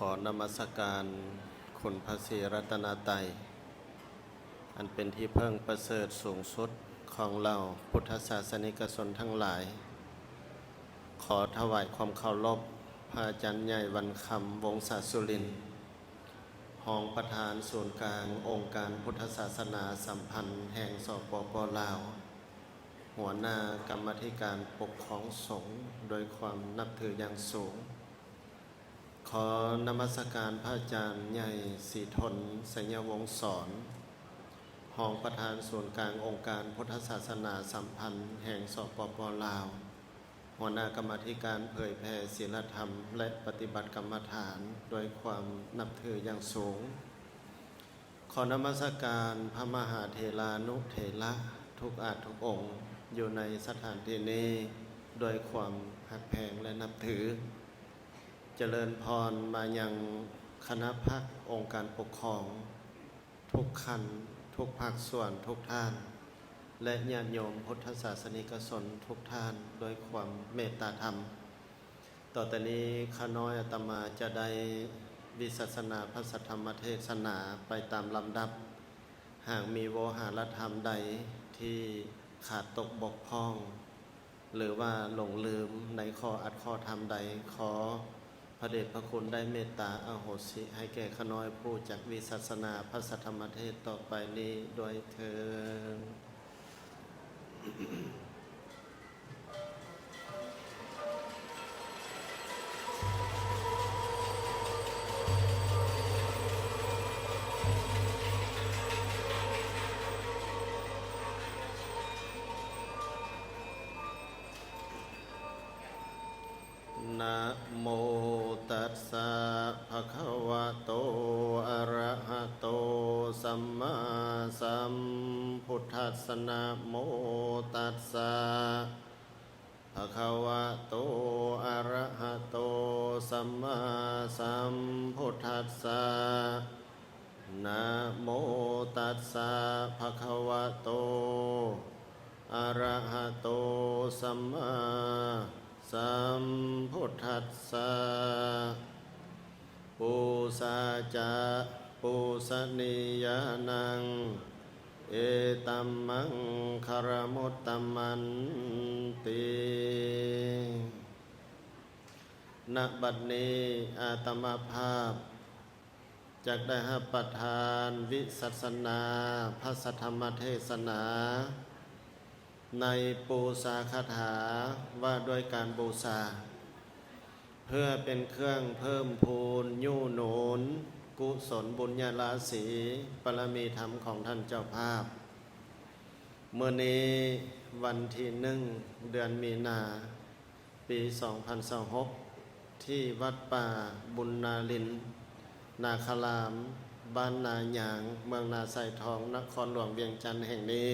ຂໍນະມັດສະການຄຸນພະສີລັດຕະນະໄຕ ອັນເປັນທີ່ເພິ່ງປະເສີດສູງສຸດຂອງເຫຼົ່າພຸດທະສາສະນິກະຊົນທັງຫຼາຍ. ຂໍຖວາຍຄວາມເຄົາລົບພະອາຈານໃຫຍ່ ວັນຄຳ ວົງສາສຸລິນ, ຮອງປະທານສູນກາງອົງການພຸດທະສາສະໜາສຳພັນແຫ່ງ ສປປ ລາວ, ຫົວໜ້າກຳມາທິການປົກຄອງສົງ ດ້ວຍຄວາມນັບຖືຢ່າງສູງ. ຂໍນະມັດສະການພະອາຈານໃຫຍ່ ສີທົນ ໄຊຍະວົງສອນ, ຮອງປະທານສູນກາງອົງການພຸດທະສາສະໜາສຳພັນແຫ່ງ ສປປ ລາວ, ຫົວໜ້າກຳມາທິການເຜີຍແຜ່ສີລະທຳ ແລະ ປະຕິບັດກຳມະຖານ ດ້ວຍຄວາມນັບຖືຢ່າງສູງ. ຂໍນະມັດສະການພະມະຫາເຖລານຸເຖລະທຸກອາດທຸກອົງ ຢູ່ໃນສະຖານທີ່ນີ້ ດ້ວຍຄວາມຮັກແພງ ແລະ ນັບຖື. ຈະເລີນພອນມາຍັງຄະນະພັກອົງການປົກຄອງທຸກຂັ້ນ, ທຸກພາກສ່ວນ, ທຸກທ່ານ ແລະ ຍາດໂຍມພຸດທະສາສະນິກະຊົນທຸກທ່ານ ດ້ວຍຄວາມເມດຕາທຳ. ຕໍ່ແຕ່ນີ້ຂ້ານ້ອຍອາດຕະມາຈະໄດ້ວິສັດສະນາພະສັດທຳມະເທດສະໜາໄປຕາມລຳດັບ. ຫາກມີໂວຫາລະທຳໃດທີ່ຂາດຕົກບົກຜ່ອງ ຫຼືວ່າຫຼົງລືມໃນຂໍ້ອັດຂໍ້ທຳໃດ, ຂໍພະເດດພະຄຸນໄດ້ເມດຕາອະໂຫສິໃຫ້ແກ່ຂ້ານ້ອຍຜູ້ຈັກວິສັດສະນາພະສັດທຳມະເທດຕໍ່ໄປນີ້ດ້ວຍເທີ້ນ. ນະໂມຕັດສະ ພະຄະວະໂຕ ອະຣະຫະໂຕ ສຳມາສຳພຸດທັດສະ. ນະໂມຕັດສະ ພະຄະວະໂຕ ອະຣະຫະໂຕ ສຳມາສຳພຸດທັດສະ. ນະໂມຕັດສະ ພະຄະວະໂຕ ອະຣະຫະໂຕ ສຳມາສຳພຸດທັດສະ. ປູຊາຈະ ປູຊະນີຍານັງ ເອຕັມມັງຄະລະມຸດຕະມັນຕິ. ນະບັດນີ້ອາດຕະມາພາບ ຈັກໄດ້ຮັບປະທານວິສັດສະນາພະສັດທຳມະເທດສະໜາ ໃນປູຊາຄາຖາວ່າດ້ວຍການບູຊາ ເພື່ອເປັນເຄື່ອງເພີ່ມພູນຍູ້ໜູນກຸສົນບຸນຍະລາສີ ບາລະມີທຳຂອງທ່ານເຈົ້າພາບ. ມື້ນີ້ວັນທີໜຶ່ງ ເດືອນມີນາ ປີສອງພັນຊາວຫົກ ທີ່ວັດປ່າບຸນນາລິນນາຄາລາມ ບ້ານນາຍາງ ເມືອງນາຊາຍທອງ ນະຄອນຫຼວງວຽງຈັນແຫ່ງນີ້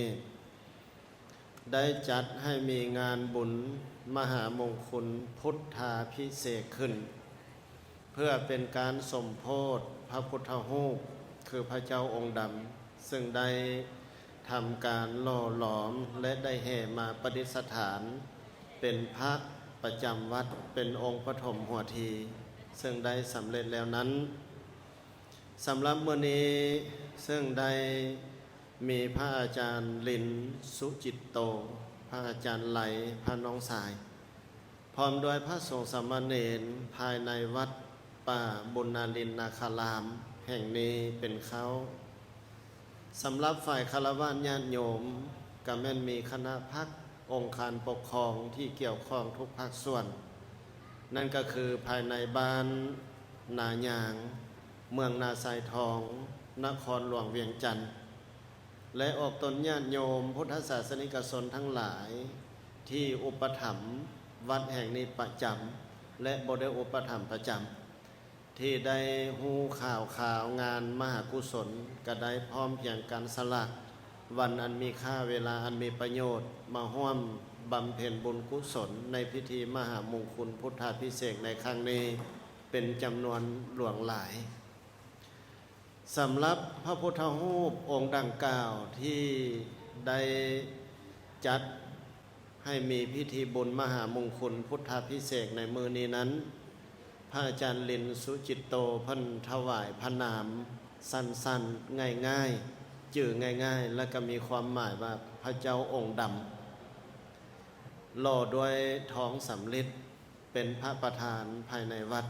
ໄດ້ຈັດໃຫ້ມີງານບຸນມະຫາມົງຄຸນພຸດທາພິເສກຂຶ້ນ ເພື່ອເປັນການສົມໂພດພະພຸດທະຮູບ ຄືພະເຈົ້າອົງດຳ ເຊິ່ງໄດ້ທຳການຫຼໍ່ຫຼອມ ແລະ ໄດ້ແຫ່ມາປະດິດສະຖານເປັນພະປະຈຳວັດ ເປັນອົງປະຖົມຫົວທີ ເຊິ່ງໄດ້ສຳເລັດແລ້ວນັ້ນ. ສຳລັບມື້ນີ້ເຊິ່ງໄດ້ມີພະອາຈານລິນ ສຸຈິດໂຕ, ພະອາຈານໄລ, ພະນ້ອງຊາຍ ພ້ອມດ້ວຍພະສົງສາມະເນນພາຍໃນວັດປ່າບຸນນາລິນນາຄາລາມແຫ່ງນີ້ເປັນເຄົ້າ. ສຳລັບຝ່າຍຄາລະວາດຍາດໂຍມ ກະແມ່ນມີຄະນະພັກອົງຄານປົກຄອງທີ່ກ່ຽວຂ້ອງທຸກພາກສ່ວນ, ນັ້ນກະຄືພາຍໃນບ້ານນາຍາງ, ເມືອງນາຊາຍທອງ, ນະຄອນຫຼວງວຽງຈັນ ແລະ ອອກຕົນຍາດໂຍມພຸດທະສາສະນິກະຊົນທັງຫຼາຍ ທີ່ອຸປະຖຳວັດແຫ່ງນີ້ປະຈຳ ແລະ ບໍ່ໄດ້ອຸປະຖຳປະຈຳ ທີ່ໄດ້ຮູ້ຂ່າວຄາວງານມະຫາກຸສົນ ກະໄດ້ພ້ອມພຽງກັນສະຫຼະວັນອັນມີຄ່າ ເວລາອັນມີປະໂຫຍດ ມາຮ່ວມບຳເພັນບຸນກຸສົນໃນພິທີມະຫາມົງຄຸນພຸດທາພິເສກໃນຄັ້ງນີ້ ເປັນຈຳນວນຫຼວງຫຼາຍ. ສຳລັບພະພຸດທະຮູບອົງດັ່ງກ່າວທີ່ໄດ້ຈັດໃຫ້ມີພິທີບຸນມະຫາມົງຄຸນພຸດທາພິເສກໃນມື້ນີ້ນັ້ນ, ພະອາຈານລິນ ສຸຈິດໂຕ ເພິ່ນຖວາຍພະນາມສັ້ນໆ ງ່າຍໆ ຈື່ງ່າຍໆ ແລະກໍມີຄວາມໝາຍວ່າພະເຈົ້າອົງດຳ ຫຼໍ່ດ້ວຍທອງສຳລິດ ເປັນພະປະທານພາຍໃນວັດ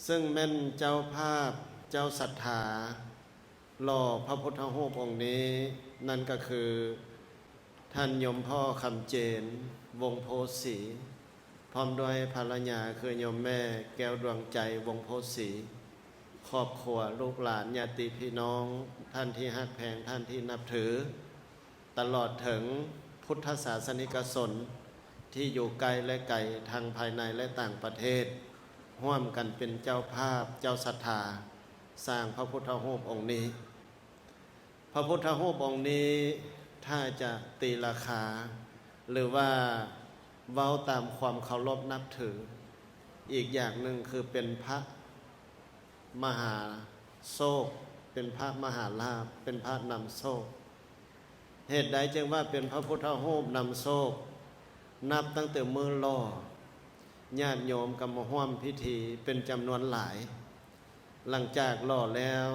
ເຊິ່ງແມ່ນເຈົ້າພາບເຈົ້າສັດທາ ຫຼໍ່ພະພຸດທະຮູບອົງນີ້ ນັ້ນກໍຄື ທ່ານໂຍມພໍ່ຄຳເຈນ ວົງໂພສີ ພ້ອມດ້ວຍພັນລະຍາຄືໂຍມແມ່ແກ້ວດວງໃຈ ວົງໂພສີ, ຄອບຄົວ ລູກຫຼານ ຍາດຕິພີ່ນ້ອງ ທ່ານທີ່ຮັກແພງ ທ່ານທີ່ນັບຖື ຕະຫຼອດເຖິງພຸດທະສາສະນິກະຊົນທີ່ຢູ່ໃກ້ ແລະ ໄກ ທັງພາຍໃນ ແລະ ຕ່າງປະເທດ ຮ່ວມກັນເປັນເຈົ້າພາບເຈົ້າສັດທາ ສ້າງພະພຸດທະຮູບອົງນີ້. ພະພຸດທະຮູບອົງນີ້ ຖ້າຈະຕີລາຄາ ຫຼືວ່າເວົ້າຕາມຄວາມເຄົາລົບນັບຖື ອີກຢ່າງໜຶ່ງຄືເປັນພະມະຫາໂຊກ, ເປັນພະມະຫາລາບ, ເປັນພະນຳໂຊກ. ເຫດໃດຈຶ່ງວ່າເປັນພະພຸດທະຮູບນຳໂຊກ? ນັບຕັ້ງແຕ່ມື້ຫຼໍ່ ຍາດໂຍມກໍມາຮ່ວມພິທີເປັນຈຳນວນຫຼາຍ. ຫຼັງຈາກຫຼໍ່ແລ້ວ,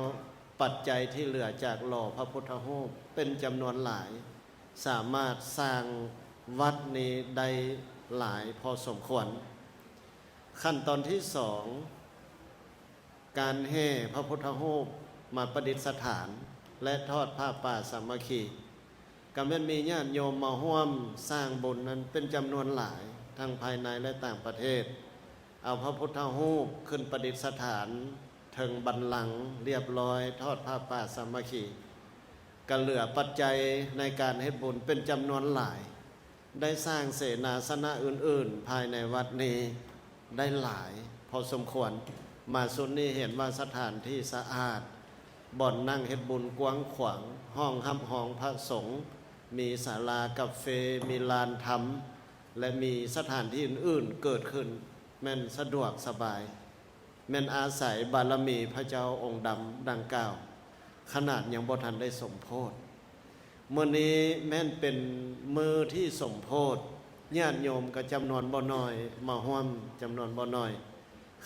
ປັດໄຈທີ່ເຫຼືອຈາກຫຼໍ່ພະພຸດທະຮູບເປັນຈຳນວນຫຼາຍ, ສາມາດສ້າງວັດນີ້ໄດ້ຫຼາຍພໍສົມຄວນ. ຂັ້ນຕອນທີສອງ ການແຫ່ພະພຸດທະຮູບມາປະດິດສະຖານ ແລະ ທອດຜ້າປ່າສາມັກຄີ ກໍແມ່ນມີຍາດໂຍມມາຮ່ວມສ້າງບຸນນັ້ນເປັນຈຳນວນຫຼາຍ ທັງພາຍໃນ ແລະ ຕ່າງປະເທດ. ເອົາພະພຸດທະຮູບຂຶ້ນປະດິດສະຖານເທິງບັນລັງລຽບຮ້ອຍ, ທອດຜ້າປ່າສາມັກຄີ ກໍເຫຼືອປັດໄຈໃນການເຮັດບຸນເປັນຈຳນວນຫຼາຍ. ໄດ້ສ້າງເສນາສະນະອື່ນໆພາຍໃນວັດນີ້ໄດ້ຫຼາຍພໍສົມຄວນ. ມາຊຸດນີ້ເຫັນວ່າສະຖານທີ່ສະອາດ, ບ່ອນນັ່ງເຮັດບຸນກວ້າງຂວາງ, ຫ້ອງຮັບຮອງພະສົງ, ມີສາລາກາເຟ, ມີລານທຳ ແລະ ມີສະຖານທີ່ອື່ນໆເກີດຂຶ້ນ, ແມ່ນສະດວກສະບາຍ. ແມ່ນອາໄສບາລະມີພະເຈົ້າອົງດຳດັ່ງກ່າວ, ຂະໜາດຍັງບໍ່ທັນໄດ້ສົມໂພດ. ມື້ນີ້ແມ່ນເປັນມື້ທີ່ສົມໂພດ, ຍາດໂຍມກໍຈຳນວນບໍ່ໜ້ອຍມາຮ່ວມຈຳນວນບໍ່ໜ້ອຍ.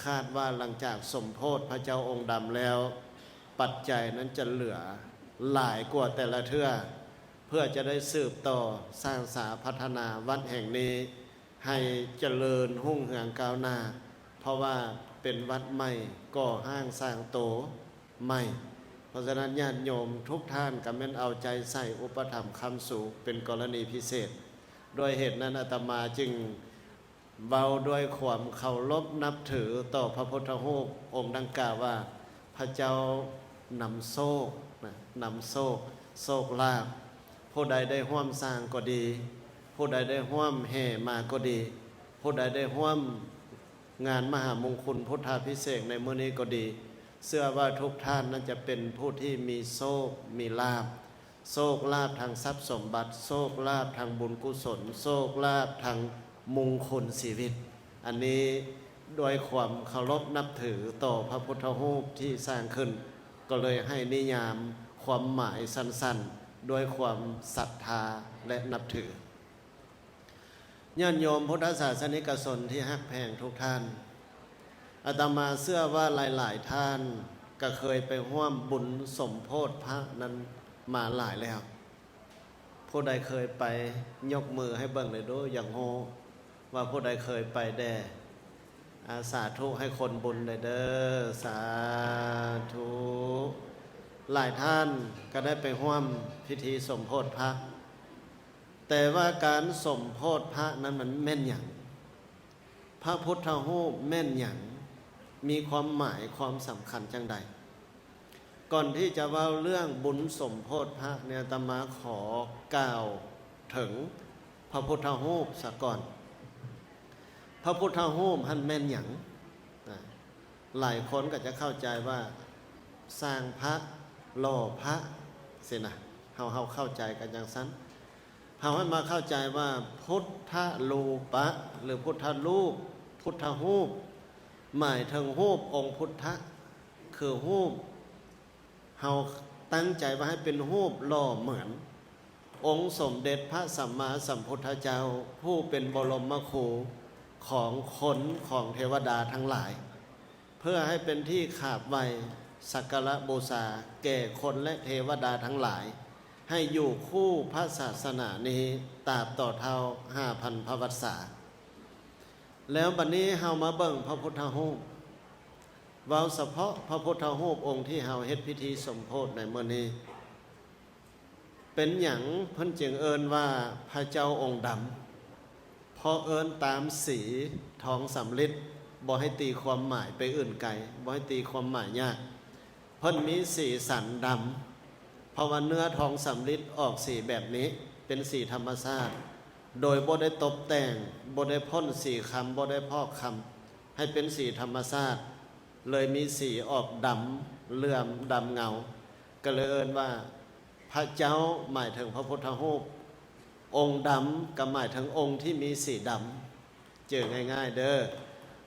ຄາດວ່າຫຼັງຈາກສົມໂພດພະເຈົ້າອົງດຳແລ້ວ, ປັດໄຈນັ້ນຈະເຫຼືອຫຼາຍກວ່າແຕ່ລະເທື່ອ, ເພື່ອຈະໄດ້ສືບຕໍ່ສ້າງສາພັດທະນາວັດແຫ່ງນີ້ ໃຫ້ຈະເລີນຮຸ່ງເຮືອງກ້າວໜ້າ, ເພາະວ່າເປັນວັດໃໝ່ ກໍ່ຮ່າງສ້າງໂຕໃໝ່. ເພາະສະນັ້ນ ຍາດໂຍມທຸກທ່ານກໍແມ່ນເອົາໃຈໃສ່ອຸປະຖຳຄ້ຳຊູເປັນກໍລະນີພິເສດ. ດ້ວຍເຫດນັ້ນ ອາດຕະມາຈຶ່ງເວົ້າດ້ວຍຄວາມເຄົາລົບນັບຖືຕໍ່ພະພຸດທະຮູບອົງດັ່ງກ່າວວ່າ ພະເຈົ້ານຳໂຊກນະ, ນຳໂຊກ, ໂຊກລາບ. ຜູ້ໃດໄດ້ຮ່ວມສ້າງກໍດີ, ຜູ້ໃດໄດ້ຮ່ວມແຫ່ມາກໍດີ, ຜູ້ໃດໄດ້ຮ່ວມງານມະຫາມົງຄຸນພຸດທາພິເສກໃນມື້ນີ້ກໍດີ, ເຊື່ອວ່າທຸກທ່ານນັ້ນຈະເປັນຜູ້ທີ່ມີໂຊກມີລາບ, ໂຊກລາບທາງຊັບສົມບັດ, ໂຊກລາບທາງບຸນກຸສົນ, ໂຊກລາບທາງມຸງຄຸນຊີວິດ. ອັນນີ້ ດ້ວຍຄວາມເຄົາລົບນັບຖືຕໍ່ພະພຸດທະຮູບທີ່ສ້າງຂຶ້ນ, ກໍເລີຍໃຫ້ນິຍາມຄວາມໝາຍສັ້ນໆ ດ້ວຍຄວາມສັດທາ ແລະ ນັບຖື. ຍາດໂຍມພຸດທະສາສະນິກະຊົນທີ່ຮັກແພງທຸກທ່ານ, ອາດຕະມາເຊື່ອວ່າຫຼາຍໆທ່ານກໍເຄີຍໄປຮ່ວມບຸນສົມໂພດພະນັ້ນມາຫຼາຍແລ້ວ. ຜູ້ໃດເຄີຍໄປ ຍົກມືໃຫ້ເບິ່ງແດ່ດູ, ຢາກຮູ້ວ່າຜູ້ໃດເຄີຍໄປແດ່. ອາ ສາທຸໃຫ້ຄົນບຸນແດ່ເດີ, ສາທຸ. ຫຼາຍທ່ານກໍໄດ້ໄປຮ່ວມພິທີສົມໂພດພະ, ແຕ່ວ່າການສົມໂພດພະນັ້ນມັນແມ່ນຫຍັງ? ພະພຸດທະຮູບແມ່ນຫຍັງ? ມີຄວາມໝາຍຄວາມສຳຄັນຈັ່ງໃດ? ກ່ອນທີ່ຈະເວົ້າເລື່ອງບຸນສົມໂພດພະນີ້ ອາດຕະມາຂໍກ່າວເຖິງພະພຸດທະຮູບສາກ່ອນ. ພະພຸດທະຮູບຫັ້ນແມ່ນຫຍັງ? ນະ, ຫຼາຍຄົນກໍຈະເຂົ້າໃຈວ່າສ້າງພະ, ຫຼໍ່ພະ ຊີ້ນະ, ເຮົາ, ເຮົາເຂົ້າໃຈກັນຈັ່ງຊັ້ນ. ເຮົາໃຫ້ມາເຂົ້າໃຈວ່າ ພຸດທະລູປະ ຫຼື ພຸດທະຮູບ, ພຸດທະຮູບ ໝາຍເຖິງຮູບອົງພຸດທະ, ຄືຮູບ ເຮົາຕັ້ງໃຈວ່າໃຫ້ເປັນຮູບຫຼໍ່ເໝືອນອົງສົມເດັດພະສຳມາສຳພຸດທະເຈົ້າ ຜູ້ເປັນບໍລົມມະຄູ ຂອງຄົນຂອງເທວະດາທັງຫຼາຍ ເພື່ອໃຫ້ເປັນທີ່ຂາບໄຫວ້ສັກກາລະບູຊາແກ່ຄົນ ແລະ ເທວະດາທັງຫຼາຍ ໃຫ້ຢູ່ຄູ່ພະສາສະໜານີ້ຕາບຕໍ່ເທົ່າຫ້າພັນພະວັດສາ. ແລ້ວບັດນີ້ເຮົາມາເບິ່ງພະພຸດທະຮູບ ເວົ້າສະເພາະພະພຸດທະຮູບອົງທີ່ເຮົາເຮັດພິທີສົມໂພດໃນມື້ນີ້. ເປັນຫຍັງເພິ່ນຈຶ່ງເອີ້ນວ່າພະເຈົ້າອົງດຳ? ເພາະເອີ້ນຕາມສີທອງສຳລິດ, ບໍ່ໃຫ້ຕີຄວາມໝາຍໄປອື່ນໄກ, ບໍ່ໃຫ້ຕີຄວາມໝາຍຍາກ. ເພິ່ນມີສີສັນດຳ, ເພາະວ່າເນື້ອທອງສຳລິດອອກສີແບບນີ້, ເປັນສີທຳມະຊາດ, ໂດຍບໍ່ໄດ້ຕົບແຕ່ງ, ບໍ່ໄດ້ພົ່ນສີຄຳ, ບໍ່ໄດ້ພອກຄຳ, ໃຫ້ເປັນສີທຳມະຊາດ, ເລີຍມີສີອອກດຳເຫຼື້ອມ, ດຳເງົາ, ກໍເລີຍເອີ້ນວ່າ ພະເຈົ້າໝາຍເຖິງພະພຸດທະຮູບ, ອົງດຳກໍໝາຍເຖິງອົງທີ່ມີສີດຳ. ຈື່ງ່າຍໆເດີ້,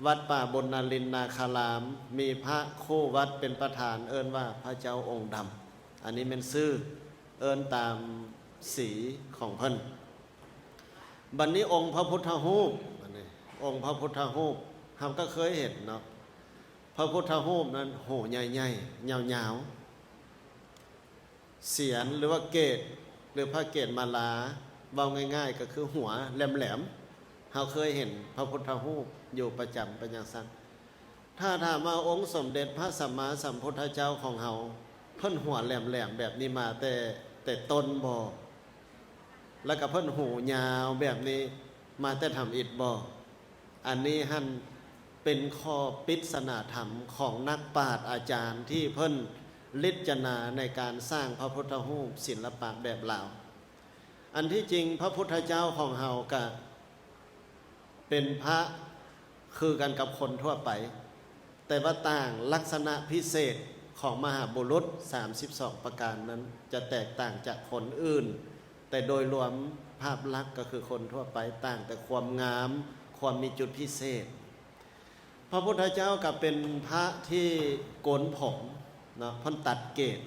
ວັດປ່າບຸນນາລິນນາຄາລາມ ມີພະຄູ່ວັດເປັນປະທານ ເອີ້ນວ່າພະເຈົ້າອົງດຳ. ອັນນີ້ແມ່ນຊື່ເອີ້ນຕາມສີຂອງເພິ່ນ. ບັດນີ້ອົງພະພຸດທະຮູບ, ອັນນີ້ອົງພະພຸດທະຮູບ ເຮົາກໍເຄີຍເຫັນເນາະ, ພະພຸດທະຮູບນັ້ນຫູໃຫຍ່ໆ ຍາວໆ, ສຽນ ຫຼືວ່າເກດ ຫຼືພະເກດມາລາ ເວົ້າງ່າຍໆກໍຄືຫົວແຫຼມໆ. ເຮົາເຄີຍເຫັນພະພຸດທະຮູບຢູ່ປະຈຳເປັນຈັ່ງຊັ້ນ. ຖ້າຖາມວ່າອົງສົມເດັດພະສຳມາສຳພຸດທະເຈົ້າຂອງເຮົາ ເພິ່ນຫົວແຫຼມໆແບບນີ້ມາແຕ່ ແຕ່ຕົ້ນບໍ່? ແລ້ວກໍເພິ່ນຫູຍາວແບບນີ້ມາແຕ່ທຳອິດບໍ່? ອັນນີ້ຫັ້ນເປັນຂໍ້ປິດສະໜາທຳຂອງນັກປາດອາຈານທີ່ເພິ່ນລິດຈະນາໃນການສ້າງພະພຸດທະຮູບສິນລະປະແບບລາວ. ອັນທີ່ຈິງພະພຸດທະເຈົ້າຂອງເຮົາກະເປັນພະຄືກັນກັບຄົນທົ່ວໄປ, ແຕ່ວ່າຕ່າງລັກສະນະພິເສດຂອງມະຫາບຸລຸດສາມສິບສອງປະການນັ້ນຈະແຕກຕ່າງຈາກຄົນອື່ນ, ແຕ່ໂດຍລວມພາບລັກກໍຄືຄົນທົ່ວໄປ, ຕ່າງແຕ່ຄວາມງາມ, ຄວາມມີຈຸດພິເສດ. ພະພຸດທະເຈົ້າກໍເປັນພະທີ່ໂກນຜົມເນາະ, ເພິ່ນຕັດເກດ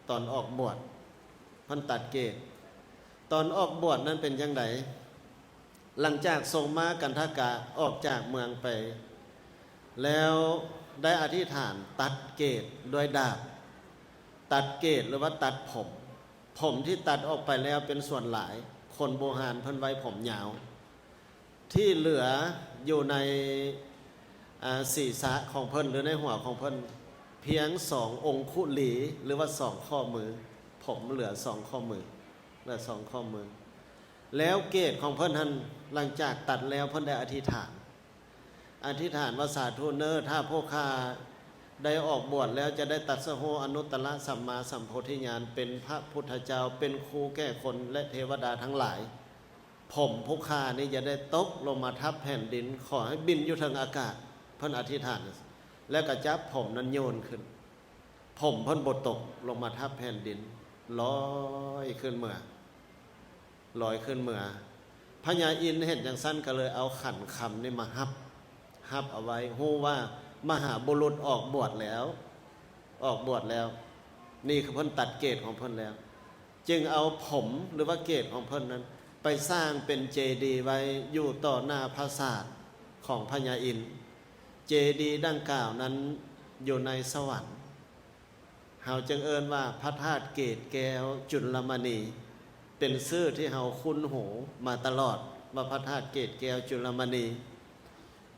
ຕອນອອກບວດ, ເພິ່ນຕັດເກດຕອນອອກບວດນັ້ນເປັນຈັ່ງໃດ? ຫຼັງຈາກຊົງມ້າກັນທະກະອອກຈາກເມືອງໄປແລ້ວ ໄດ້ອະທິຖານຕັດເກດດ້ວຍດາບ, ຕັດເກດ ຫຼືວ່າຕັດຜົມ. ຜົມທີ່ຕັດອອກໄປແລ້ວເປັນສ່ວນຫຼາຍ, ຄົນບູຮານເພິ່ນໄວ້ຜົມຍາວ. ທີ່ເຫຼືອຢູ່ໃນ ອາ ສີສະຂອງເພິ່ນ ຫຼື ໃນຫົວຂອງເພິ່ນ ພຽງສອງອົງຄຸລີ ຫຼືວ່າສອງຂໍ້ມື, ຜົມເຫຼືອສອງຂໍ້ມື, ເຫຼືອສອງຂໍ້ມື. ແລ້ວເກດຂອງເພິ່ນຫັ້ນ ຫຼັງຈາກຕັດແລ້ວ ເພິ່ນໄດ້ອະທິຖານ, ອະທິຖານວ່າ ສາທຸເນີ, ຖ້າພວກຂ້າໄດ້ອອກບວດແລ້ວ ຈະໄດ້ຕັດສະຮູ້ອະນຸດຕະລະສຳມາສຳໂພທິຍານ ເປັນພະພຸດທະເຈົ້າ, ເປັນຄູແກ່ຄົນ ແລະ ເທວະດາທັງຫຼາຍ. ຜົມຜູ້ຂ້ານີ້ຢ່າໄດ້ຕົກລົງມາທັບແຜ່ນດິນ, ຂໍໃຫ້ບິນຢູ່ເທິງອາກາດ. ເພິ່ນອະທິຖານ ແລ້ວກໍຈັບຜົມນັ້ນໂຍນຂຶ້ນ, ຜົມເພິ່ນບໍ່ຕົກລົງມາທັບແຜ່ນດິນ, ລອຍຂຶ້ນເມືອ, ລອຍຂຶ້ນເມືອ. ພະຍາອິນເຫັນຈັ່ງຊັ້ນກໍເລີຍເອົາຂັນຄຳນີ້ມາຮັບ, ຮັບເອົາໄວ້, ຮູ້ວ່າມະຫາບຸລຸດອອກບວດແລ້ວ, ອອກບວດແລ້ວ, ນີ້ຄືເພິ່ນຕັດເກດຂອງເພິ່ນແລ້ວ. ຈຶ່ງເອົາຜົມ ຫຼືວ່າເກດຂອງເພິ່ນນັ້ນ ໄປສ້າງເປັນເຈດີໄວ້ຢູ່ຕໍ່ໜ້າຜາສາດຂອງພະຍາອິນ. ເຈດີດັ່ງກ່າວນັ້ນຢູ່ໃນສະຫວັນ. ເຮົາຈຶ່ງເອີ້ນວ່າພະທາດເກດແກ້ວຈຸນລະມະນີ, ເປັນຊື່ທີ່ເຮົາຄຸ້ນຫູມາຕະຫຼອດວ່າພະທາດເກດແກ້ວຈຸນລະມະນີ.